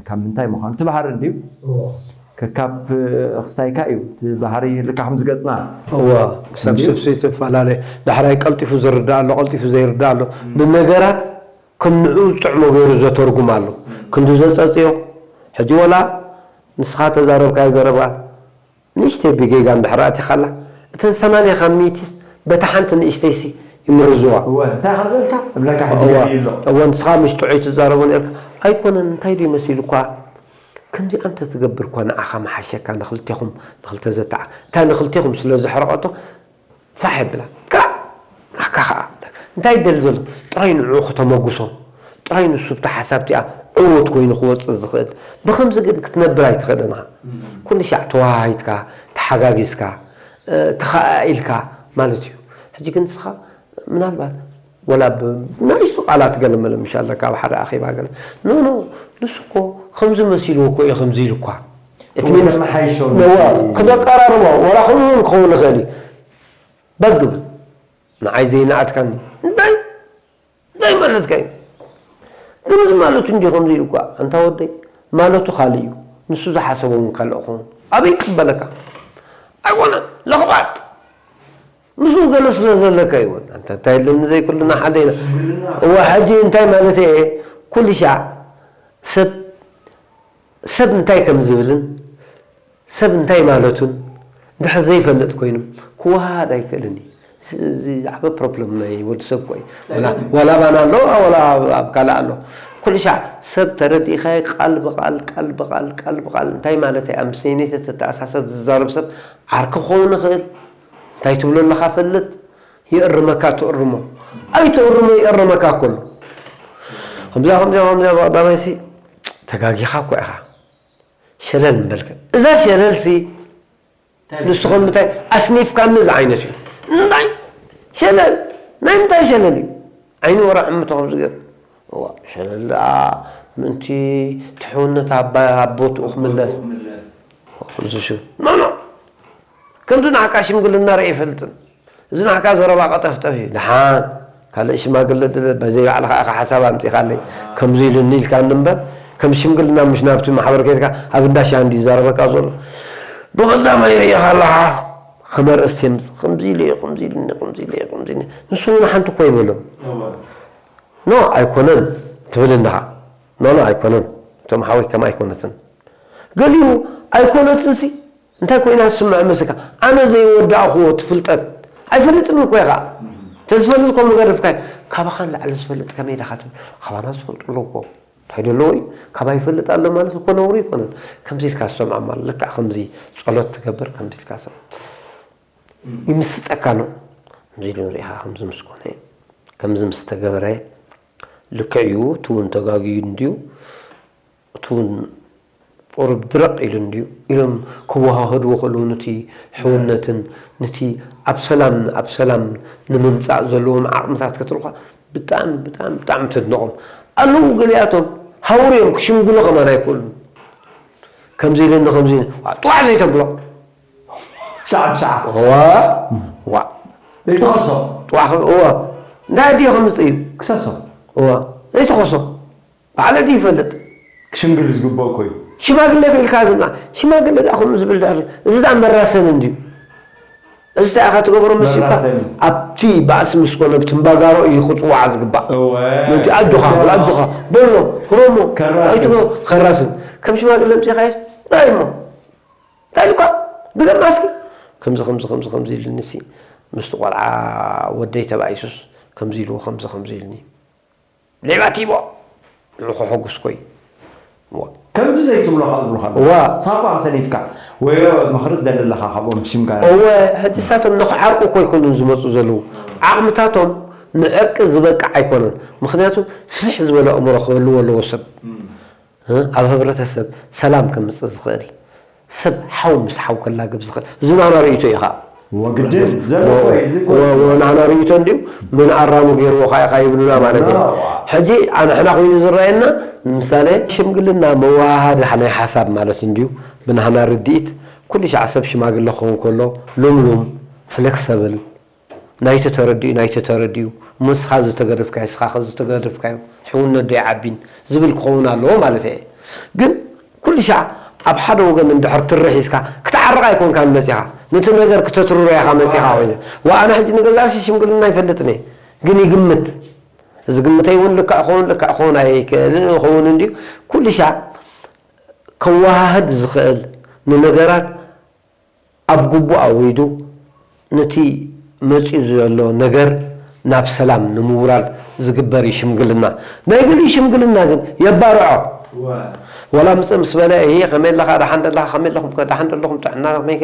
ካብ ምንታይ ምዃኑ፣ እቲ ባህሪ እንድዩ። እዋ። ከካብ ክስታይካ እዩ። እቲ ባህሪ ልካ ከም ዝገጽና። እዋ፣ ሰብ እንድዩ። ሰብ ይፈላለ። ዳሕራይ ቀልጢፉ ዝርዳእ ኣሎ፣ ቀልጢፉ ዘይርዳእ ኣሎ። እም። ንነገራት ከም ንዕኡ ዝጥዕሞ ገይሩ ዘተርጉም ኣሎ። እም። ክንዲ ዘጸጽዮ፣ ሕጂ ወላ ንስኻ ተዛረብካዮ ዘረባ፣ ንእሽተይ ብጌጋ እንድሕር ኣቲኻላ፣ እተን ሰማንያ ካብ ሚእቲ በታ ሓንቲ ንእሽተይሲ ይምርዝዋ። እወ፣ እንታይ ክብለልካ? እብለካ ሕጂ እዋ፣ ገለ ኣሎ። እወ፣ ንስኻ ምሽ ጥዑይ ትዛረቦ ነርካ። ኣይኮነን፣ እንታይ ድዩ መሲሉኳ? ከምዚኣ እንተትገብር እኳ ንዓኻ ምሓሸካ፣ ንኽልቴኹም፣ ንኽልተ ዘተዓ-፣ እታ ንኽልቴኹም ስለ ዘሕረቐቶ፣ ፋሕ የብላ። ክራዕ! ናካ ኸዓ። እንታይ ይደሊ ዘሎ? ጥራይ ንዕኡ ከተመጉሶ። ጥራይ ንሱ ብታ ሓሳብ እቲኣ ዕዉት ኮይኑ ክወጽእ ዝኽእል። ብኸምዚ ግን ክትነብር ኣይትኽእልን ኢኻ። እም። ኩሉ ሻዕ ተወሃሂድካ፣ ተሓጋጊዝካ፣ እ፣ ተኸኣኢልካ ማለት እዩ። ሕጂ ግን ንስኻ ምናልባት ወላ ብናይሱ ቃላት ገለ መለ ምሽ ኣለካ ኣብ ሓደ ኣኼባ ገለ። ኖ፣ ኖ፣ ንሱ እኮ ከምዚ መሲልዎ እኮ እዩ ከምዚ ኢሉ እኳ። እቲ እኮ ሚኒስ-፣ ከመሓይሾ ነዋ፣ ክነቀራርቦ፣ ወላ ከምኡ እውን ክኸውን ይኽእል እዩ። በግብ፣ ንዓይ ዘይነኣድካኒ። እንታይ? እንታይ ማለትካ እዩ? ከምዚ ማለቱ እንዲ ከምዚ ኢሉ እኳ፣ ኣንታ ወደይ፣ ማለቱ ካልእ እዩ። ንሱ ዝሓሰቦ እውን ካልእ ክኸውን። ኣበይ ይቅበለካ? ኣይኮነን፣ ለኽባጥ። ምስኡ ገለ ስለ ዘለካ እዩ። ኣንታ እንታይ ኢለኒ ዘይኩልና ሓደ ኢና። ሽምግልና። እወ፣ ሕጂ እንታይ ማለት እየ? ኩሉ ሻዕ ሰብ፣ ሰብ እንታይ ከም ዝብልን ሰብ እንታይ ማለቱን እንድሕር ዘይፈልጥ ኮይኑ ክወሃሃድ ኣይክእልን እዩ። እዚ ዝዓበ ፕሮብለም ናይ ወዲ ሰብ እኮ እዩ። ዋላ፣ ጸገም እዩ። ዋላ ኣባና ኣሎ፣ ዋላ ኣብ፣ ኣብ ካልእ ኣሎ። ኩሉ ሻዕ ሰብ ተረዲእካዮ ቃል ብቓል፣ ቃል ብቓል፣ ቃል ብቓል እንታይ ማለት እያ? ምስ ነይነይተ ተተኣሳሰር ዝዛረብ ሰብ ዓርኪ ክኸውን ይኽእል። እንታይ ትብሎ ኣለኻ ፈልጥ፣ ይእርመካ ትእርሞ። ኣይትእርሞ ይእርመካ እኮ ኣሎ። ከምዚኣ፣ ከምዚኣ፣ ከምዚኣ ብቐዳማይሲ ተጋጊኻ እኮ ኢኻ። ሸለል ምበልካ። እዛ ሸለልሲ እንታይ ንስኹም ምንታይ ኣስኒፍካኒ ዝዓይነት እዩ። እንታይ ሸለል? ናይ ምንታይ ሸለል እዩ? ዓይኒ ወረ ዕምቶ ከም ዝገብ። እዋ፣ ሸለል ደኣ ምእንቲ ትሕውነት ኣብ፣ ኣብ ቦትኡ ክምለስ። ክምለስ። ከምዚ ሹ። ኖ፣ ኖ። ከምዚ ንዓካ ሽምግልና ርኢ ኣይፈልጥን። እዚ ንዓካ ዘረባ ቀጠፍጠፍ እዩ። ደሓን ካልእ ሽማግለ ድለ በዘይ ባዕልኻ ኢኻ ሓሳብ ኣምጺኻለይ። ከምዚ ኢሉኒ ኢልካኒ እምበር፣ ከም ሽምግልና ምሽ ናብቲ ማሕበር ከይድካ ኣብ እንዳ ሻሂ እንድዩ ዝዛረበካ ዘሎ። ብቐዳማይ ርእኻ ኣለኻ። ከም ኣርእስቲ የምጽእ። ከምዚ ኢሉ እዩ፣ ከምዚ ኢሉኒ፣ ከምዚ ኢሉ እዩ፣ ከምዚ ኢሉ። ንሱ እውን ሓንቲ እኮ ይበሎም። እወ። ኖ፣ ኣይኮነን ትብል እንዲኻ። ኖ፣ ኖ፣ ኣይኮነን። እቶም ሓወይ ከም ኣይኮነትን። ገሊኡ ኣይኮነትንሲ እንታይ ኮይና ዝስምዕ መስልካ? ኣነ ዘይወዳእኽዎ እቲ ፍልጠት ኣይፈልጥን እኮ ኢኻ። ተዝፈልጥ ከምኡ ገደፍካዮ። ካባኻ ንላዕሊ ዝፈልጥ ከመይ ኢኻ ትብል? ካባና ዝፈልጡ ኣለዉ እኮ። እንታይ ደለዎ እዩ? ካባይ ይፈልጥ ኣሎ ማለት እኮ ነውሪ ኣይኮነን። ከምዚ ኢልካ ዝሰምዖም ኣሎ። ልክዕ ከምዚ ጸሎት ትገብር፣ ከምዚ ኢልካ ሰም-፣ ይምስጠካ ኣሎ። ከምዚ ኢሉ ንሪኢኻ ከምዚ ምስ ኮነ፣ ከምዚ ምስ ተገበረ፣ ልክዕ እዩ፣ እቲ እውን ተጋግዩ እንድዩ፣ እቲ እውን ቁሩብ ድረቕ ኢሉ እንድዩ ኢሎም ክወሃሃድዎ ከለዉ፣ ነቲ ሕውነትን ነቲ ኣብ ሰላም፣ ኣብ ሰላም ንምምጻእ ዘለዎም ዓቕምታት ክትርኢ እኳ ብጣዕሚ፣ ብጣዕሚ፣ ብጣዕሚ ተድንቖም። ኣለዉ ገሊኣቶም ሃውሩ እዮም፣ ክሽምግሉ ከማን ኣይክእሉን። ከምዚ ኢለኒ፣ ከምዚ ኢለኒ፣ ዋ፣ ጥዋዕ ዘይተብሎ። ሰዓት፣ ሰዓት። እዋ፣ ዋ። ዘይትኸሶ። ጥዋዕ ከ-፣ እዋ። እንታይ ኣዲኡ ከምጽእ እዩ? ክሰሶ። እዋ። ዘይትኸሶ። ባዕለ ድዩ ይፈልጥ? ክሽምግል ዝግብኦ እኮ እዩ። ሽማግለ ኢልካ ዝብላ፣ ሽማግለ ደኣ ከምኡ ዝብል ደኣ፣ እዚ ደኣ መራሰኒ እንድዩ። እዚ እንታይ ኢኻ ትገብሮ መሲልካ? መራሰኒ። ኣብቲ ባእሲ ምስ ኮነ፣ ብትምባጋሮ እዩ ክጽዋዕ ዝግባእ። እወ። ነቲ ኣጆኻ፣ እወ። ኣጆኻ፣ በሎ፣ ህረሞ፣ ከራስን። ኣይትጎ-፣ ከራስን። ከም ሽማግለ ኣምጺእካዮስ፣ እንታይ እሞ? እንታይ ኢልካ? ድገማ እስኪ። ከምዚ፣ ከምዚ፣ ከምዚ፣ ከምዚ ኢሉኒ ሲ፣ ምስቲ ቆልዓ ወደይ ተባኢሱስ፣ ከምዚ ኢልዎ፣ ከምዚ፣ ከምዚ ኢሉኒ። ሌባ ቲቦ! ኢሉ ከሐጉስ ኮይ። እዋ። ከምዚ ዘይትብሎ ከኣ ዝብሉኻ ኣለዉ። እዋ። ሳባ ኣሰኒፍካ፣ ወዮ ምኽሪ ትደሊ ኣለኻ ካብኦም ሽምጋላ። እወ፣ ሕጂ ንሳቶም ንኽዓርቁ እኮ ኣይኮኑን ዝመጹ ዘለዉ። ዓቕምታቶም ንዕርቂ ዝበቅዕ ኣይኮነን። ምኽንያቱ ስፍሕ ዝበለ ኣእምሮ ክህልዎ ኣለዎ ሰብ። እም። እ፣ ኣብ ህብረተሰብ ሰላም ከምጽእ ዝኽእል፣ ሰብ ሓው ምስ ሓው ከላግብ ዝኽእል፣ እዚ ናና ርእይቶ እዩ ኸኣ። ወግድን፣ ዘሎ እኮ እዩ፣ እዚ እኮ ወ-፣ ወ-፣ ናና ርእይቶ እንድዩ፣ ምን ኣራሙ ገይርዎ ኸኣ ኢኻ ይብሉና ማለት እዩ። ዋ። ሕጂ ኣንሕና ኮይኑ ዝረኣየና፣ ንምሳሌ፣ ሽምግልና መወሃሃዲ ናይ ሓሳብ ማለት እንድዩ፣ ብናህና ርድኢት፣ ኩሉ ሻዕ ሰብ ሽማግለ ክኸውን ከሎ፣ ሉምሉም፣ ፍለክሰብል፣ ናይቲ ተረዲኡ፣ ናይቲ ተረዲኡ፣ እሞ ንስኻ እዚ ተገደፍካዮ፣ ንስኻ ከ እዚ ተገደፍካዮ፣ ሕውነት ዶ ይዓቢን ዝብል ክኸውን ኣለዎ ማለት እየ። ግን ኩሉ ሻዕ ኣብ ሓደ ወገን እንድሕር ትሪ ሒዝካ፣ ክትዓርቕ ኣይኮንካን መጺኻ። ነቲ ነገር ክተትርሮ ኢኻ መጺኻ ኮይኑ። ወኣነ ሕጂ ንገዛእሲ ሽምግልና ኣይፈልጥን እየ፣ ግን ይግምት። እዚ ግምተይ እውን ልክዕ ክኸውን፣ ልክዕ ክኸውን ኣይክእልን ይኸውን እንድዩ። ኩሉ ሻዕ ከወሃህድ ዝኽእል ንነገራት ኣብ ግቡእ ኣውሪዱ ነቲ መጺኡ ዘሎ ነገር ናብ ሰላም ንምውራድ ዝግበር እዩ ሽምግልና። ናይ ገሊኡ ሽምግልና ግን የባርዖ። እወ። ወላ ምጽእ ምስ በለ፣ "እሂ፣ ከመይ ኣለኻ? ደሓን ደለኻ? ከመይ ኣለኹም ከ? ደሓን ደለኹም? ጥዕና ከመይ ከ?"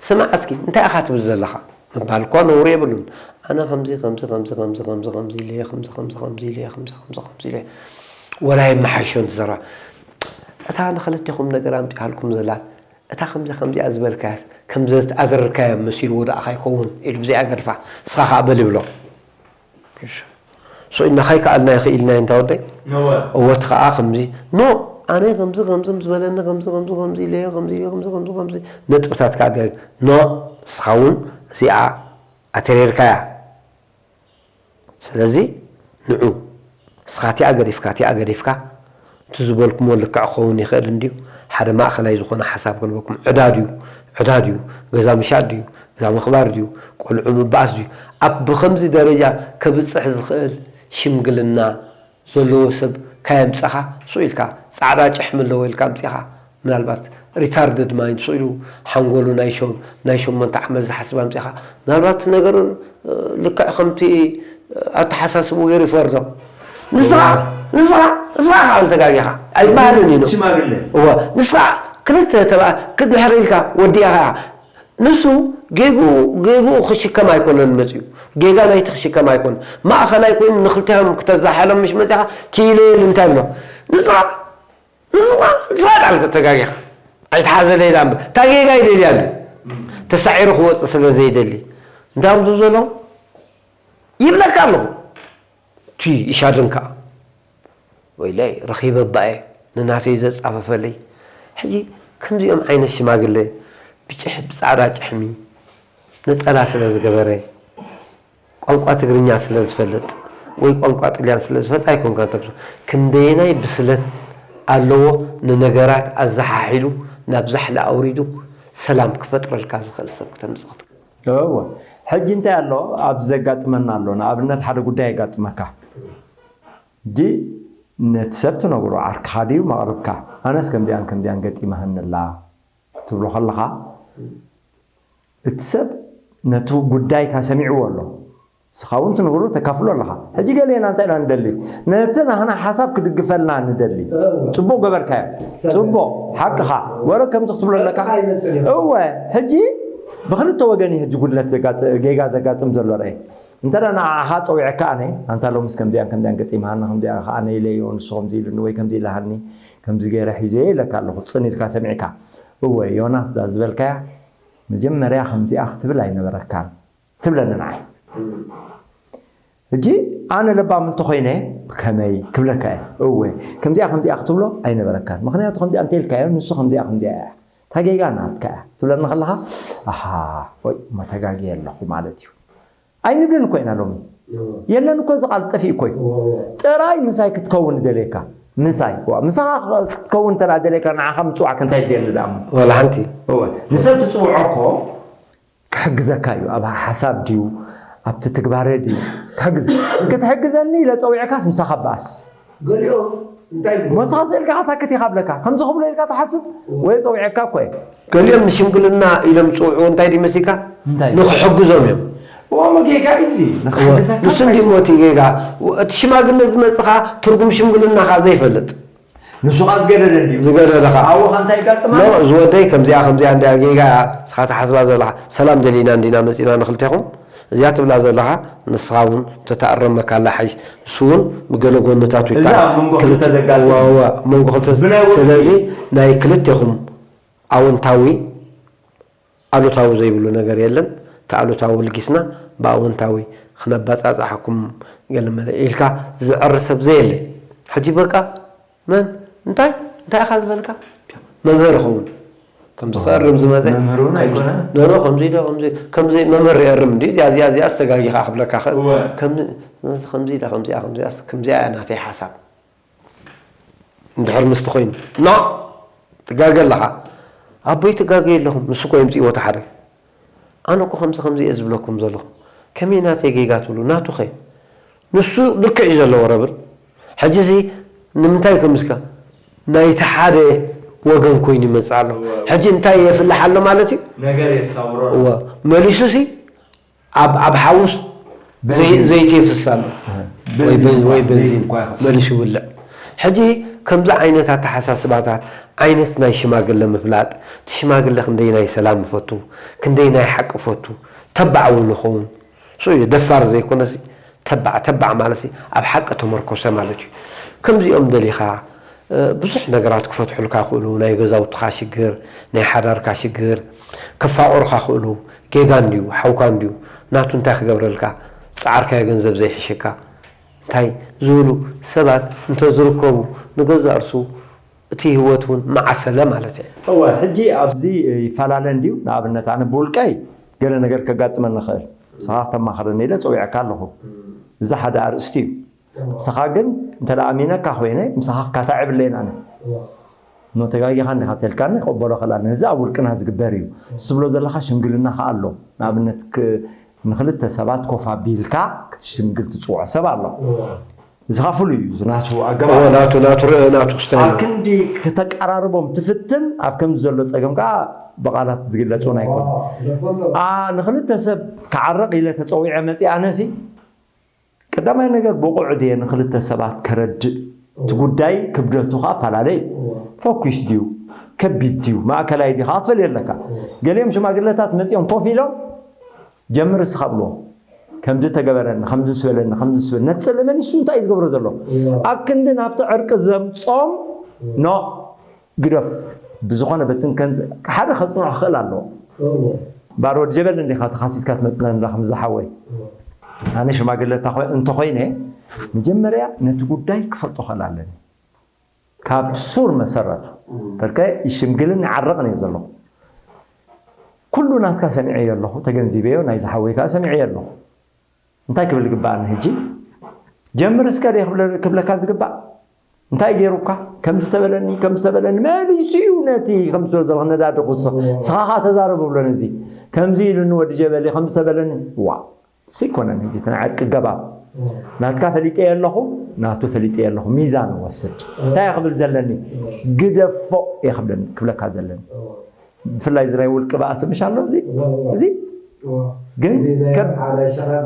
ስማዕ እስኪ፣ እንታይ ኢኻ ትብል ዘለኻ? ምባል እኳ ነውሪ የብሉን። ኣነ ከምዚ፣ ከምዚ፣ ከምዚ፣ ከምዚ፣ ከምዚ፣ ከምዚ ኢለ እየ፣ ከምዚ፣ ከምዚ፣ ከምዚ ኢለ እየ፣ ከምዚ፣ ከምዚ፣ ከምዚ ኢለ እየ። ወላ የመሓይሾ እንትዘራ። እታ ንኽልቴኹም ነገር ኣምጺኣልኩም ዘላ እታ ከምዚ ከምዚኣ ዝበልካያስ፣ ከምዚ ኣዘረርካያ መሲልዎ ደኣ ከይከውን ኢሉ ብዘይ ኣገድፋ፣ ንስኻ ከኣ በል ይብሎ። እሺ። ሶ ኢና ከይከኣልና ይኽኢልና እንታ ወደይ? እወ። እወ፣ እቲ ከኣ ከምዚ፣ ኖ፣ ኣነ ከምዚ ከምዚ ምስ በለኒ፣ ከምዚ ከምዚ ከምዚ ኢለዮ፣ ከምዚ ኢለዮ፣ ከምዚ ከምዚ ከምዚ ነጥብታት ከኣ ገ-፣ ኖ፣ ንስኻ እውን እዚኣ ኣተሪርካያ። ስለዚ ንዑ፣ ንስኻ እቲኣ ገዲፍካ፣ እቲኣ ገዲፍካ፣ እቲ ዝበልኩሞ ልክዕ ክኸውን ይኽእል እንድዩ። ሓደ ማእከላይ ዝኾነ ሓሳብ ክህልወኩም፣ ዕዳ ድዩ? ዕዳ ድዩ? ገዛ ምሻጥ ድዩ? እዛ ምኽባር ድዩ፣ ቆልዑ ምባኣስ ድዩ? ኣብ ብኸምዚ ደረጃ ከብጽሕ ዝኽእል ሽምግልና ዘለዎ ሰብ ካየምጻኻ፣ ስቕ ኢልካ ጻዕዳ ጭሕሚ ኣለዎ ኢልካ ኣምጺኻ፣ ምናልባት retarded mind፣ ስቕ ኢሉ ሓንጎሉ ናይ ሸ-፣ ናይ ሸሞንተ ዓመት ዝሓስብ ኣምጺኻ፣ ምናልባት እቲ ነገር ልክዕ ከምቲ ኣተሓሳስብኡ ገይሩ ይፈርዶ። ንስኻ ንስኻ ንስኻ ከኣ ተጋጊኻ ኣይበሃልን እዩ። ሽማግለ። እወ፣ ንስኻ ክልተ ተባ ክድሕር ኢልካ ወዲእኻ። ንሱ ጌግኡ ጌግኡ ክሽከም ኣይኮነን መጺኡ። ጌጋ ናይቲ ክሽከም ኣይኮነን። ማእኸላይ ኮይኑ ንክልቲኦም ክተዛሓሎም ምሽ መጺኻ፣ ኪኢለየሉ እንታይ ብሎ? ንስኻ ንስኻ ንስኻ ዳልከ ተጋጊኻ። ኣይትሓዘለይ ዳ እምበር። እታ ጌጋ ይደልያ ኣሎ። ተሳዒሩ ክወጽእ ስለ ዘይደሊ። እንታይ እዮም ዝብሉ ዘለዉ? ይብለካ ኣለኹ። ቲ ይሻድን ከኣ። ወይለይ፣ ረኺበ እባ እየ ንናተይ ዘጻፈፈለይ። ሕጂ ከምዚኦም ዓይነት ሽማግለ ብጭሕ-፣ ብጻዕዳ ጭሕሚ ነጸላ ስለ ዝገበረ፣ ቋንቋ ትግርኛ ስለ ዝፈልጥ፣ ወይ ቋንቋ ጥልያን ስለ ዝፈልጥ ኣይኮንካን ተብሶ። ክንደየናይ ብስለት ኣለዎ ንነገራት ኣዘሓሒሉ ናብ ዛሕሊ ኣውሪዱ ሰላም ክፈጥረልካ ዝኽእል ሰብ ክተምጽእ ክትክእል። እወ። ሕጂ እንታይ ኣሎ ኣብዚ ዘጋጥመና ኣሎ? ንኣብነት ሓደ ጉዳይ የጋጥመካ። ሕጂ ነቲ ሰብ ትነግሮ፣ ዓርክኻ ድዩ መቕርብካ? ኣነስ ከምዚኣን ከምዚኣን ገጢማህኒ ኣላ ትብሎ ከለኻ፣ እቲ ሰብ ነቲ ጉዳይካ ሰሚዕዎ ኣሎ። ንስኻ እውን ትነግሮ፣ ተካፍሎ ኣለኻ። ሕጂ ገሌና እንታይ ኢና ንደሊ? ነቲ ናህና ሓሳብ ክድግፈልና ንደሊ። እወ። ጽቡቕ ገበርካዮ። ሰላም። ጽቡቕ፣ ሓቅኻ። ወረ ከምዚ ክትብሎ ኣለካ። ቀጥታ ይመጽእ እዩ። እወ፣ ሕጂ ብኽልተ ወገን እዩ ሕጂ ጉድለት ዘጋጥ-፣ ጌጋ ዘጋጥም ዘሎ ርአ። እንተ ደኣ ንዓኻ ጸዊዐካ ኣነ፣ ኣንታ ሎምስ ከምዚኣን ከምዚኣን ገጢምሃኒ፣ ከምዚኣ ከኣ ኣነ ኢለዮ፣ ንሱ ከምዚ ኢሉኒ ወይ ከምዚ ኢላሃኒ፣ ከምዚ ገይረ ሒዘዮ ኢለካ ኣለኹ፣ ጽን ኢልካ ሰሚዕካ። እወ፣ ዮናስ፣ እዛ ዝበልካያ መጀመርያ ከምዚኣ ክትብል ኣይነበረካን ትብለኒ ንዓይ። ሕጂ ኣነ ለባም እንተኾይነ ከመይ ክብለካ እየ። እወ፣ ከምዚኣ ከምዚኣ ክትብሎ ኣይነበረካን። ምኽንያቱ ከምዚኣ እንተኢልካዮ፣ ንሱ ከምዚኣ ከምዚኣ እያ። እታ ጌጋ ናትካ እያ ትብለኒ ከለኻ፣ ኣሃ፣ ወይ፣ እሞ ተጋግየ ኣለኹ ማለት እዩ። ኣይንብልን እኮ ኢና ሎሚ። እወ። የለን እኮ፣ እዚ ቃል ጠፊኡ እኮ እዩ። እወ፣ እወ። ጥራይ ምሳይ ክትከውን ደልየካ። ምሳይ፣ ዋ፣ ምሳኻ ክትከውን እንተ ደኣ ደልየካ፣ ንዓኻ ምጽዋዕካ እንታይ ደሊ ደኣ እሞ? ወላ ሓንቲ። እወ። ንሰብ ትጽውዖ እኮ ክሕግዘካ እዩ። ኣብ ሓሳብ ድዩ፣ ኣብቲ ትግባረ ድዩ ክሕግዝ-፣ ክትሕግዘኒ ኢለ ጸዊዕካስ ምሳኻ በኣስ። ገሊኦም እንታይ ይብሉ? ሞሳኻ ስኢልካ ሳክት ኢኻ ብለካ። ከምዚ ክብሎ ኢልካ ትሓስብ? ወይ ጸዊዐካ እኮ እየ። ገሊኦም ንሽምግልና ኢሎም ዝጽውዕዎ እንታይ ድዩ መሲልካ? እንታይ? ንኽሕግዞም እዮም። እሞ ጌጋ እዩ እዚ። ንኽሕግዘካ ንሱ እንታይ? እንዲሞ እቲ ጌጋ፣ እቲ ሽማግለ ዝመጽኻ ትርጉም ሽምግልና ኸኣ ዘይፈልጥ። ንሱ ኸኣ ዝገደደ እንድዩ። ዝገደደ ኸኣ። ኣብኡ ኸኣ እንታይ ይጋጥማ? ኖ፣ ዝወደይ ከምዚኣ፣ ከምዚኣ እንድያ ጌጋ እያ፣ ንስኻ ትሓስባ ዘለኻ። ሰላም ደሊና እንዲና መጺና ንኽልቴኹም። እዚኣ ትብላ ዘለኻ፣ ንስኻ እውን ተተኣረመካ ኣላ ሓይሽ። ንሱ እውን ብገለ ጎንታቱ እዛ ይታ-፣ ኣብ መንጎ ክልተ ክልተ ዘጋጥም። እዋ፣ እዋ፣ ኣብ መንጎ ክልተ ብናይ ወግዒ። ስለዚ ናይ ክልቴኹም ኣወንታዊ ኣሉታዊ ዘይብሉ ነገር የለን። እቲ ኣሉታዊ ልጊስና ብኣወንታዊ ክነባጻጽሓኩም ገለ መለ ኢልካ ዝዕሪ ሰብ ዘየለ። ሕጂ በቃ መን? እንታይ? እንታይ ኢኻ ዝበልካ? መምህር ይኸውን። ከምዚ ክእርም ዝመጸ መምህር እውን ኣይኮነን። ኖ፣ ኖ፣ ከምዚ ኢለ፣ ከምዚ፣ ከምዚ መምህር ይእርም እንዲ፣ እዚኣ፣ እዚኣ፣ እዚኣ ኣስተጋጊኻ ክብለካ ክእል። እወ። ከምዚ፣ ከምዚ ኢለ፣ ከምዚኣ፣ ከምዚኣ፣ ከምዚኣ እያ ናተይ ሓሳብ። እንድሕር ምስቲ ኮይኑ፣ ኖ፣ ትጋገ ኣለኻ። ኣቦይ ትጋገ የለኹም፣ ንሱ እኮ የምጽእዎ እቲ ሓደ። ኣነ እኮ ከምዚ ከምዚ እየ ዝብለኩም ዘለኹ። ከመይ ናተይ ጌጋ ትብሉ? ናቱ ኸ? ንሱ ልክዕ እዩ ዘለዎ ረብል። ሕጂ እዚ ንምንታይ ከምዚ ከ ናይቲ ሓደ ወገን ኮይኑ ይመጽእ ኣሎ? እወ። ሕጂ እንታይ የፍልሕ ኣሎ ማለት እዩ? ነገር የሳውሮ ኣሎ። እወ፣ መሊሱሲ ኣብ፣ ኣብ ሓውስ ዘይ-፣ በንዚን። ዘይቲ የፍስስ ኣሎ። በንዚን ወይ በን-፣ እኳ፣ ወይ ዘይቲ በንዚን እኳ ይኸፍስ። መሊሱ ይውልዕ። ሕጂ ከምዚ ዓይነት ኣተሓሳስባታት፣ ዓይነት ናይ ሽማግለ ምፍላጥ፣ እቲ ሽማግለ ክንደይ ናይ ሰላም ይፈቱ፣ ክንደይ ናይ ሓቂ ይፈቱ፣ ተባዕ እውን ይኸውን። ንሱ እዩ ደፋር ዘይኮነሲ፣ ተባዕ፣ ተባዕ ማለትሲ ኣብ ሓቂ ተመርኮሰ ማለት እዩ። ከምዚኦም ደሊኻ፣ እ፣ ብዙሕ ነገራት ክፈትሑልካ ክእሉ፣ ናይ ገዛውትኻ ሽግር፣ ናይ ሓዳርካ ሽግር፣ ከፋቕሩኻ ክእሉ፣ ጌጋ እንድዩ፣ ሓውካ እንድዩ፣ ናቱ እንታይ ክገብረልካ፣ ዝጸዓርካዮ ገንዘብ ዘይሕሸካ፣ እንታይ ዝብሉ ሰባት እንተዝርከቡ፣ ንገዛእ ርእሱ እቲ ህይወት እውን መዓሰለ ማለት እየ። እወ፣ ሕጂ ኣብዚ ይፈላለ እንድዩ። ንኣብነት፣ ኣነ ብውልቀይ ገለ ነገር ከጋጥመኒ ይኽእል። ንስኻ ክተማኽረኒ ኢለ ጸዊዐካ ኣለኹ። እዚ ሓደ ኣርእስቲ እዩ። እወ። ንስኻ ግን እንተ ደኣ ኣሚነካ ኮይነ፣ ምሳኻ ክካታዕብ ኣለየን ኣነ። እወ። ኖ ተጋጊኻ እንዲኻ ተልካኒ ክቕበሎ ከላ ነዚ ኣብ ውልቅና ዝግበር እዩ። ትብሎ ዘለኻ ሽምግልና ከኣ ኣሎ። ንኣብነት ክ- ንክልተ ሰባት ኮፍ ኣቢልካ ክትሽምግል ትፅውዖ ሰብ ኣሎ። እዚ ኸዓ ፍሉይ እዩ። እዚ ናቱ ኣገባብ ናቱ ናቱ ርእ ናቱ ክስታይ ኣብ ክንዲ ከተቀራርቦም ትፍትን ኣብ ከምዚ ዘሎ ፀገም ከዓ ብቃላት ዝግለፅ እውን ኣይኮነ። ንክልተ ሰብ ክዓረቕ ኢለ ተፀዊዐ መፂ ኣነሲ ቀዳማይ ነገር ብቑዕ ድየ ንክልተ ሰባት ከረድእ እቲ ጉዳይ ክብደቱ ከዓ ፈላለ እዩ። ፈኩስ ድዩ ከቢድ ድዩ ማእከላይ ድዩ ከዓ ትፈልዮ ኣለካ። ገሊኦም ሽማግለታት መፂኦም ኮፍ ኢሎም ጀምር እስኻ ብልዎ። ከምዚ ተገበረኒ ከምዚ ስበለኒ ከምዚ ስበ ነቲ ስእሊ መሊሱ እንታይ እዩ ዝገብሮ ዘሎ? ኣብ ክንዲ ናብቲ ዕርቂ ዘምፆም ኖ ግደፍ ብዝኾነ በትን ከን ሓደ ከፅንዖ ክኽእል ኣለዎ። ባር ወዲ ጀበሊ እንዲኻ ተኻሲስካ ትመፅና ንላ ከም ዝሓወይ ኣነ ሽማግለታ እንተኮይነ መጀመርያ ነቲ ጉዳይ ክፈልጦ ክኽእል ኣለኒ ካብ ሱር መሰረቱ በርከ ይሽምግልን ይዓረቕን እዩ ዘለኹ። ኩሉ ናትካ ሰሚዐዮ ኣለኹ፣ ተገንዚበዮ፣ ናይ ዝሓወይ ከዓ ሰሚዐዮ ኣለኹ። እንታይ ክብል ግባኣኒ ሕጂ? ጀምር እስከ ድየ ክብለ- ክብለካ ዝግባእ? እንታይ ገይሩካ? ከም ዝተበለኒ ከም ዝተበለኒ መሊሱ እዩ ነቲ ከም ዝበለ ዘለኹ ነዳዲ ክውስኽ። ንስኻ ከዓ ተዛረብ ብሎ ነዚ ከምዚ ኢሉኒ ወዲ ጀበሊ ከም ዝተበለኒ ዋ ስይኮነን ሕጂ እቲ ናይ ዕርቂ ገባብ ናትካ ፈሊጠ ኣለኹ ናቱ ፈሊጠ ኣለኹ ሚዛን ወስድ እንታይ ክብል ዘለኒ ግደፎ እየ ክብለኒ ክብለካ ዘለኒ ብፍላይ እዚ ናይ ውልቂ በኣሲ ምሽ ኣሎ እዚ እዚ ግን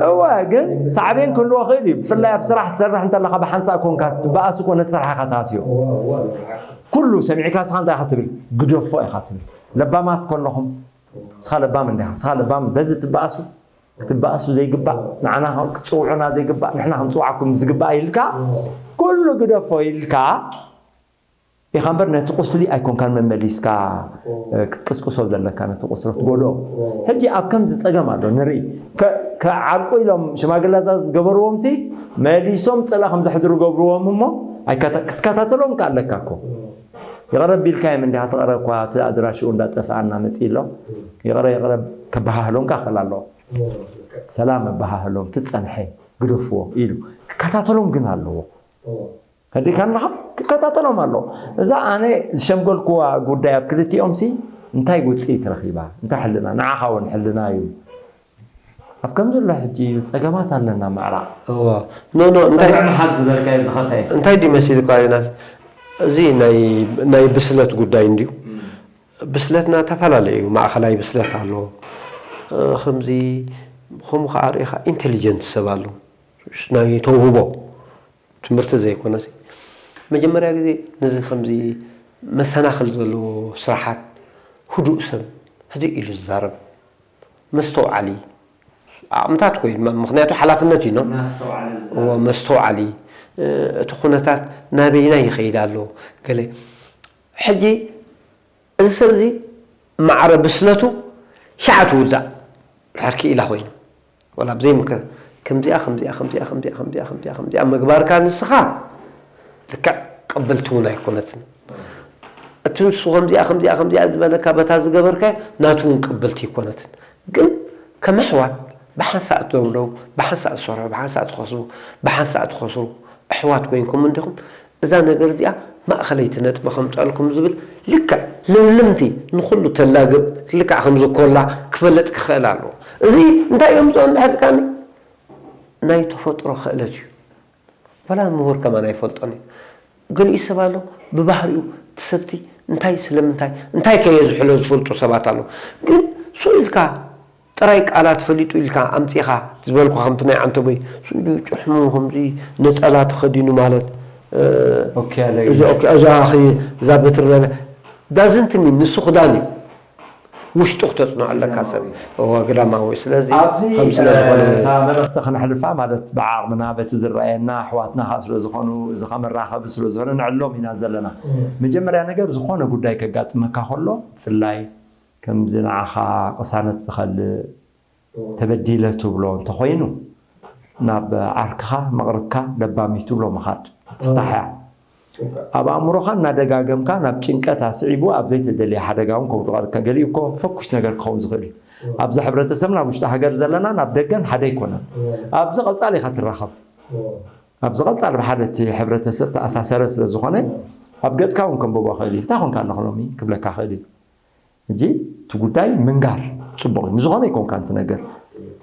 እወ ግን ሳዕቤን ክህልዎ ክእል እዩ ብፍላይ ኣብ ስራሕ ትሰርሕ እንተለካ ብሓንሳእ ኮንካ ትበኣስ እኮ ነቲ ስራሕ ኢካ ትሃስዮ ኩሉ ሰሚዕካ ስኻ እንታይ ኢካ ትብል ግደፎ ኢካ ትብል ለባማት ከለኹም ስኻ ለባም እንዲኻ ስኻ ለባም በዚ ትበኣሱ ክትበኣሱ ዘይግባእ ንዓና ክትፅውዑና ዘይግባእ ንሕና ክንፅውዓኩም ዝግባእ ኢልካ ኩሉ ግደፎ ኢልካ ኢኻ እምበር ነቲ ቁስሊ ኣይኮንካን መመሊስካ ክትቅስቅሶ ዘለካ ነቲ ቁስሊ ክትጎድኦ ሕጂ ኣብ ከምዚ ፀገም ኣሎ ንርኢ ከዓርቁ ኢሎም ሽማግለታት ዝገበርዎም ሲ መሊሶም ፅላ ከም ዘሕድሩ ገብርዎም እሞ ክትከታተሎም ከ ኣለካ እኮ ይቕረ ቢልካዮም እንዲኻ ተቕረ እኳ እቲ ኣድራሽኡ እንዳጠፍኣና መፂ ኣሎ ይቕረ ይቕረ ከበሃህሎም ከ ክእል ኣለዎ ሰላም ኣበሃህሎም ትፀንሐ ግደፍዎ ኢሉ ክከታተሎም ግን ኣለዎ ፈዲካ ኣለኻ ክከታተሎም ኣለዎ እዛ ኣነ ዝሸምገልክዋ ጉዳይ ኣብ ክልቲኦም ሲ እንታይ ውፅኢት ረኺባ እንታይ ሕልና ንዓኻ እውን ሕልና እዩ ኣብ ከም ዘሎ ሕጂ ፀገማት ኣለና ምዕራቕ እዎ ኖ ኖ እንታይ ሰብዕ መሓዝ ዝበልካዮ ዝኸፈየ እንታይ ድዩ መሲልካ ዮናስ እዚ ናይ ናይ ብስለት ጉዳይ እንድዩ ብስለትና ተፈላለየ እዩ ማእኸላይ ብስለት ኣሎ ከምዚ ከምኡ ከዓ ርኢኻ ኢንቴሊጀንት ሰብ ኣሎ ናይ ተውህቦ ትምህርቲ ዘይኮነሲ መጀመርያ ግዜ ነዚ ከምዚ መሰናኽል ዘለዎ ስራሓት ህዱእ ሰብ ህድእ ኢሉ ዝዛረብ መስተውዓሊ ዓቕምታት ኮይ ምክንያቱ ሓላፍነት እዩ መስተውዓሊ እቲ ኩነታት ናበይና ይኸይድ ኣሎ ገለ ሕጂ እዚ ሰብ እዚ ማዕረ ብስለቱ ሻዕ ትውዳእ ድሕር ክኢላ ኮይኑ ወላ ብዘይ ምክር ከምዚኣ ከምዚኣ ከምዚኣ ከምዚኣ ከምዚኣ ከምዚኣ ከምዚኣ ምግባርካ ንስኻ ልክዕ ቅብልቲ እውን ኣይኮነትን እቲ ንሱ ከምዚኣ ከምዚኣ ከምዚኣ ዝበለካ በታ ዝገበርካ ናቱ እውን ቅብልቲ ኣይኮነትን ግን ከም ኣሕዋት ብሓንሳእ ትደውለው ብሓንሳእ ትሰርሑ ብሓንሳእ ትኸስቡ ብሓንሳእ ትኸስሩ ኣሕዋት ኮይንኩም እንዲኹም እዛ ነገር እዚኣ ማእኸለይቲ ነጥቢ ከምፀልኩም ዝብል ልክዕ ልምልምቲ ንኩሉ ተላግብ ልክዕ ከምዝኮላ ክፈልጥ ክኽእል ኣለዎ። እዚ እንታይ የምፅኦ እንድሕር ኢልካኒ ናይ ተፈጥሮ ክእለት እዩ። ዋላ ምሁር ከማን ኣይፈልጦን እዩ። ገሊኡ ሰብ ኣሎ ብባህሪኡ እቲ ሰብቲ እንታይ ስለምንታይ እንታይ ከየዝሕሎ ዝፈልጡ ሰባት ኣለዉ። ግን ስቕ ኢልካ ጥራይ ቃላት ፈሊጡ ኢልካ ኣምጺኻ ዝበልኩ ከምቲ ናይ ዓንተቦይ ስኢሉ ጭሕሙ ከምዚ ነጸላ ተኸዲኑ ማለት ኦኬ ኣለይ እዚ ኦኬ እዛ ኺ እዛ በትሪ በለ doesn't mean ንሱ ክዳን እዩ ውሽጡ ክተጽንዖ ኣለካ ሰብ እዋ ግዳማዊ ስለዚ ኣብዚ ከም ስለ ዝኾነ እታ መልእኽቲ ክነሕልፋ ማለት ብዓቕምና በቲ ዝረኣየና ኣሕዋትና ከዓ ስለ ዝኾኑ እዚ ከዓ መራኸቢ ስለ ዝኾነ ንዕሎም ኢና ዘለና መጀመርያ ነገር ዝኾነ ጉዳይ ከጋጥመካ ከሎ ብፍላይ ከምዚ ንዓኻ ቅሳነት ዝኸልእ ተበዲለ ትብሎ እንተኾይኑ ናብ ዓርክኻ መቕርብካ ለባም እዩ ትብሎ ምኻድ ፍታሕ እያ። ኣብ ኣእምሮኻ እናደጋገምካ ናብ ጭንቀት ኣስዒቡ ኣብ ዘይተደልየ ሓደጋ እውን ከውድቐልካ ገሊኡ እኮ ፈኩሽ ነገር ክኸውን ዝኽእል እዩ። ኣብዚ ሕብረተሰብና ኣብ ውሽጢ ሃገር ዘለና ናብ ደገን ሓደ ኣይኮነን። ኣብዚ ቐፃሊ ኢኻ ትራኸብ። ኣብዚ ቐፃሊ ብሓደ እቲ ሕብረተሰብ ተኣሳሰረ ስለ ዝኾነ ኣብ ገጽካ እውን ከንብቦ ክእል እዩ። እንታይ ኮንካ ኣለኹ ሎሚ ክብለካ ክእል እዩ። ሕጂ እቲ ጉዳይ ምንጋር ጽቡቕ እዩ። ንዝኾነ ይኮንካ፣ እቲ ነገር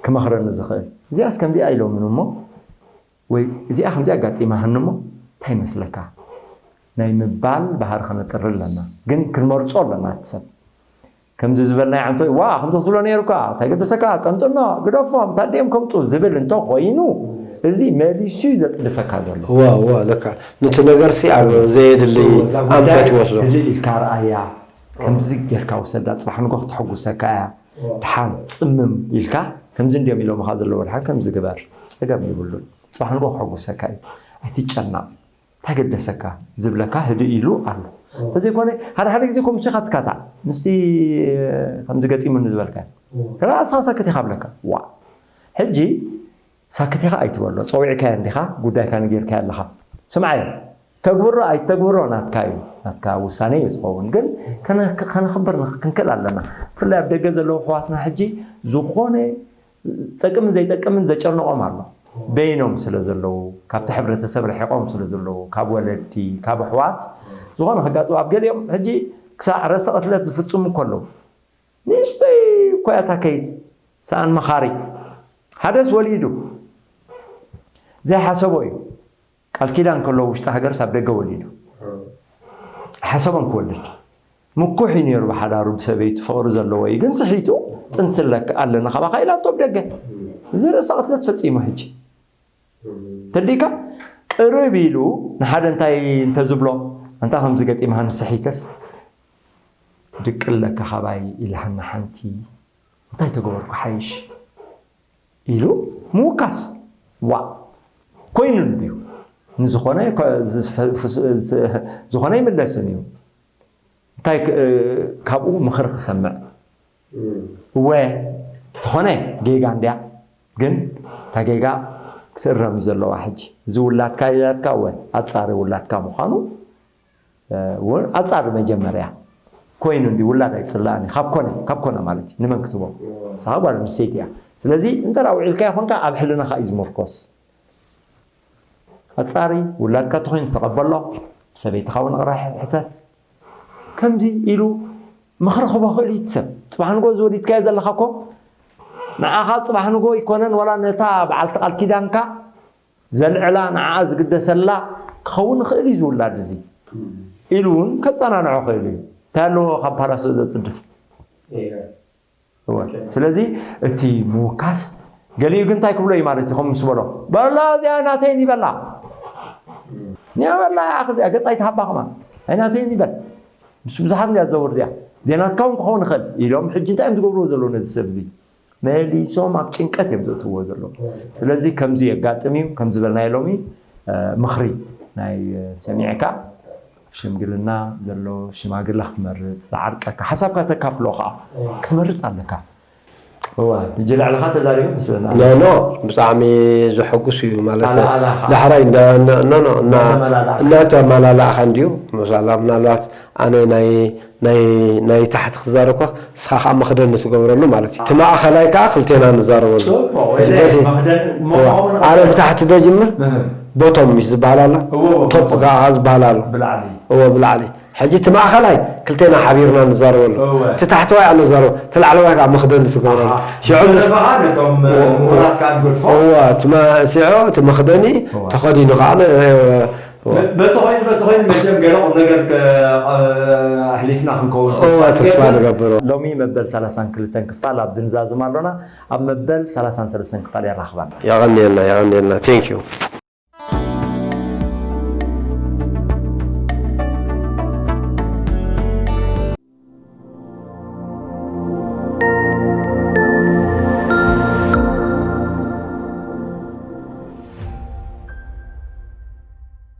ክመኽረኒ ዝኽእል። እዚኣስ ከምዚኣ ኢሎምን እሞ፣ ወይ እዚኣ ከምዚኣ ኣጋጢማህኒ እሞ እንታይ ይመስለካ ናይ ምባል ባህሪ ከነጥሪ ኣለና። ግን ክንመርጾ ኣለና። እቲ ሰብ ከምዚ ዝበልናዮ ዓንቶ፣ ዋ፣ ከምዚ ክትብሎ ነይሩካ፣ እንታይ ገደሰካ፣ ጠንጥኖ፣ ግደፎም፣ ታዲኦም ከምፁ ዝብል እንተ ኮይኑ፣ እዚ መሊሱ እዩ ዘጥድፈካ ዘሎ። ዋ፣ ዋ፣ ለካ ነቲ ነገርሲ ኣብ ዘየድሊ እዛ ጉዳይ ኣንፈት ወስዶ። ህልእ ኢልካ ርኣያ፣ ከምዚ ጌርካ ውሰዳ፣ ጽባሕ ንጎ ክትሕጉሰካ እያ። ድሓን ጽምም ኢልካ፣ ከምዚ እንዲዮም ኢሎምኻ ዘለዉ፣ ድሓን ከምዚ ግበር፣ ጸገም የብሉን። ጽባሕ ንጎ ክሕጉሰካ እዩ። ኣይትጨነቕ። እንታይ ገደሰካ ዝብለካ ህድእ ኢሉ ኣሎ። እንተዘይኮነ ሓደ ሓደ ግዜ ከምሱ ኢኻ ትካታዕ። ምስቲ ከምዚ ገጢሙኒ ዝበልካ ተራ ንስኻ ሳክት ኢኻ ብለካ። ዋ ሕጂ ሳክት ኢኻ ኣይትበሎ። ጸዊዕካዮ እንዲኻ፣ ጉዳይካ ነጊርካዮ ኣለኻ። ስምዓዮ፣ ተግብሮ ኣይተግብሮ ናትካ እዩ፣ ናትካ ውሳነ እዩ ዝኸውን። ግን ከነ- ከነኽብር ንኽ- ክንክእል ኣለና። ብፍላይ ኣብ ደገ ዘለዉ ኣሕዋትና ሕጂ ዝኾነ ዝጠቅምን ዘይጠቅምን ዘጨንቖም ኣሎ። በይኖም ስለ ዘለዉ፣ ካብቲ ሕብረተሰብ ርሒቖም ስለ ዘለዉ፣ ካብ ወለዲ፣ ካብ ኣሕዋት ዝኾነ ከጋጥም፣ ኣብ ገሊኦም ሕጂ ክሳዕ ርእሰ ቅትለት ዝፍጽሙ እኮ ኣለዉ። ንእሽተይ እኮ እያ እታ ኬዝ፣ ሰኣን መኻሪ። ሓደስ ወሊዱ ዘይሓሰቦ እዩ። ቃል ኪዳን ከሎ ውሽጢ ሃገርስ ኣብ ደገ ወሊዱ ሓሰቦን ክወልድ ምኩሕ እዩ ነይሩ ብሓዳሩ ብሰበይቱ ፍቕሪ ዘለዎ እዩ ግን ስሒቱ ጥንሲ ኣለካ ኣለና ካባኻ ኢላቶ ኣብ ደገ እዚ ርእሰ ቅትለት ፈጺሙ ሕጂ ተዲካ ቅርብ ኢሉ ንሓደ እንታይ እንተዝብሎ ኣንታ ከምዚ ገጢምሃኒ ስሒተስ ድቂ ኣለካ ካባይ ኢልሃና ሓንቲ እንታይ ተገበርኩ ሓይሽ ኢሉ ምውካስ ዋእ ኮይኑ እንድዩ ንዝኾነ ዝኾነ ይምለስን እዩ እንታይ ካብኡ ምኽሪ ክሰምዕ እወ ተኾነ ጌጋ እንድያ ግን እታ ጌጋ ክትእረም ዘለዋ ሕጂ እዚ ውላድካ ኢላትካ እወ ኣጻሪ ውላድካ ምዃኑ ኣጻሪ መጀመርያ ኮይኑ እንዲ ውላድ ኣይፅላእን ካብ ኮነ ካብ ኮነ ማለት እዩ ንመን ክትቦ ንስኻ ጓል ኣንስተይቲ እያ ስለዚ እንተ ውዒልካ ይኾንካ ኣብ ሕልናኻ እዩ ዝምርኮስ ኣፃሪ ውላድካ ተኮይኑ ተቐበሎ ሰበይትኻ እውን ቅራሕ ሕተት ከምዚ ኢሉ ምኽሪ ክቦ ክእል እዩ ሰብ ፅባሕ ንጎ ዝወሊድካዮ ዘለኻ ኮ ንዓኻ ፅባሕ ንጎ ይኮነን ወላ ነታ በዓልቲ ቃል ኪዳንካ ዘልዕላ ንዓኣ ዝግደሰላ ክኸውን ይኽእል እዩ ዝውላድ እዚ ኢሉ እውን ከጸናንዖ ክእል እዩ እንታይ ኣለዎ ካብ ፓላሶ ዘጽድፍ ስለዚ እቲ ምውካስ ገሊኡ ግን እንታይ ክብሎ እዩ ማለት እዩ ከም ምስ በሎ በላ እዚኣ ናተይን ይበላ ኒያ በላ እዚኣ ገጻ ይትሃባ ከማ ኣይናተይን ይበል ምስ ብዙሓት እንዲያ ዘውር እዚኣ ዜናትካ እውን ክኸውን ይኽእል ኢሎም ሕጂ እንታይ እዮም ዝገብርዎ ዘለዉ ነዚ ሰብ እዚ መሊሶም ኣብ ጭንቀት እዮም ዘእትዎ ዘለዉ ስለዚ ከምዚ የጋጥም እዩ ከም ዝበልናዮ ሎሚ ምኽሪ ናይ ሰሚዕካ ሽምግልና ዘሎ ሽማግለ ክትመርፅ ዝዓርቀካ ሓሳብካ ተካፍሎ ከዓ ክትመርፅ ኣለካ እዋ ሕጂ ላዕልኻ ተዛሪቡ ምስለና ኖ ኖ ብጣዕሚ ዘሐጉስ እዩ ማለት ዳሕራይ እናተመላላእካ እንድዩ ምሳላ ምናልባት ኣነ ናይ ናይ ናይ ታሕቲ ክዛረብ ከ ንስኻ ከዓ መኽደኒ ትገብረሉ ማለት እዩ እቲ ማእኸላይ ከዓ ክልቴና ንዛረበሉ ኣነ ብታሕቲ ዶ ጅምር ቦቶም ምስ ዝበሃል ኣሎ ቶፕ ከዓ ዝበሃል ኣሎ እዎ ብላዕሊ ሕጂ እቲ ማእኸላይ ክልቴና ሓቢርና ንዛረበሉ እቲ ታሕተዋይ ኣነ ዛረብ እቲ ላዕለዋይ ከዓ መኽደኒ ትገብረሉ ሽዑ እዎ እቲ መኽደኒ ተኸዲኑ ከዓ በቲ ኮይኑ በቲ ኮይኑ መቸም ገለ ቁም ነገር ኣሕሊፍና ክንከውን ተስፋ ንገብር። ሎሚ መበል ሰላሳን ክልተን ክፋል ኣብዚ ንዛዝም ኣሎና። ኣብ መበል ሰላሳን ሰለስተን ክፋል የራኽበና። የቐንየልና የቐንየልና። Thank you።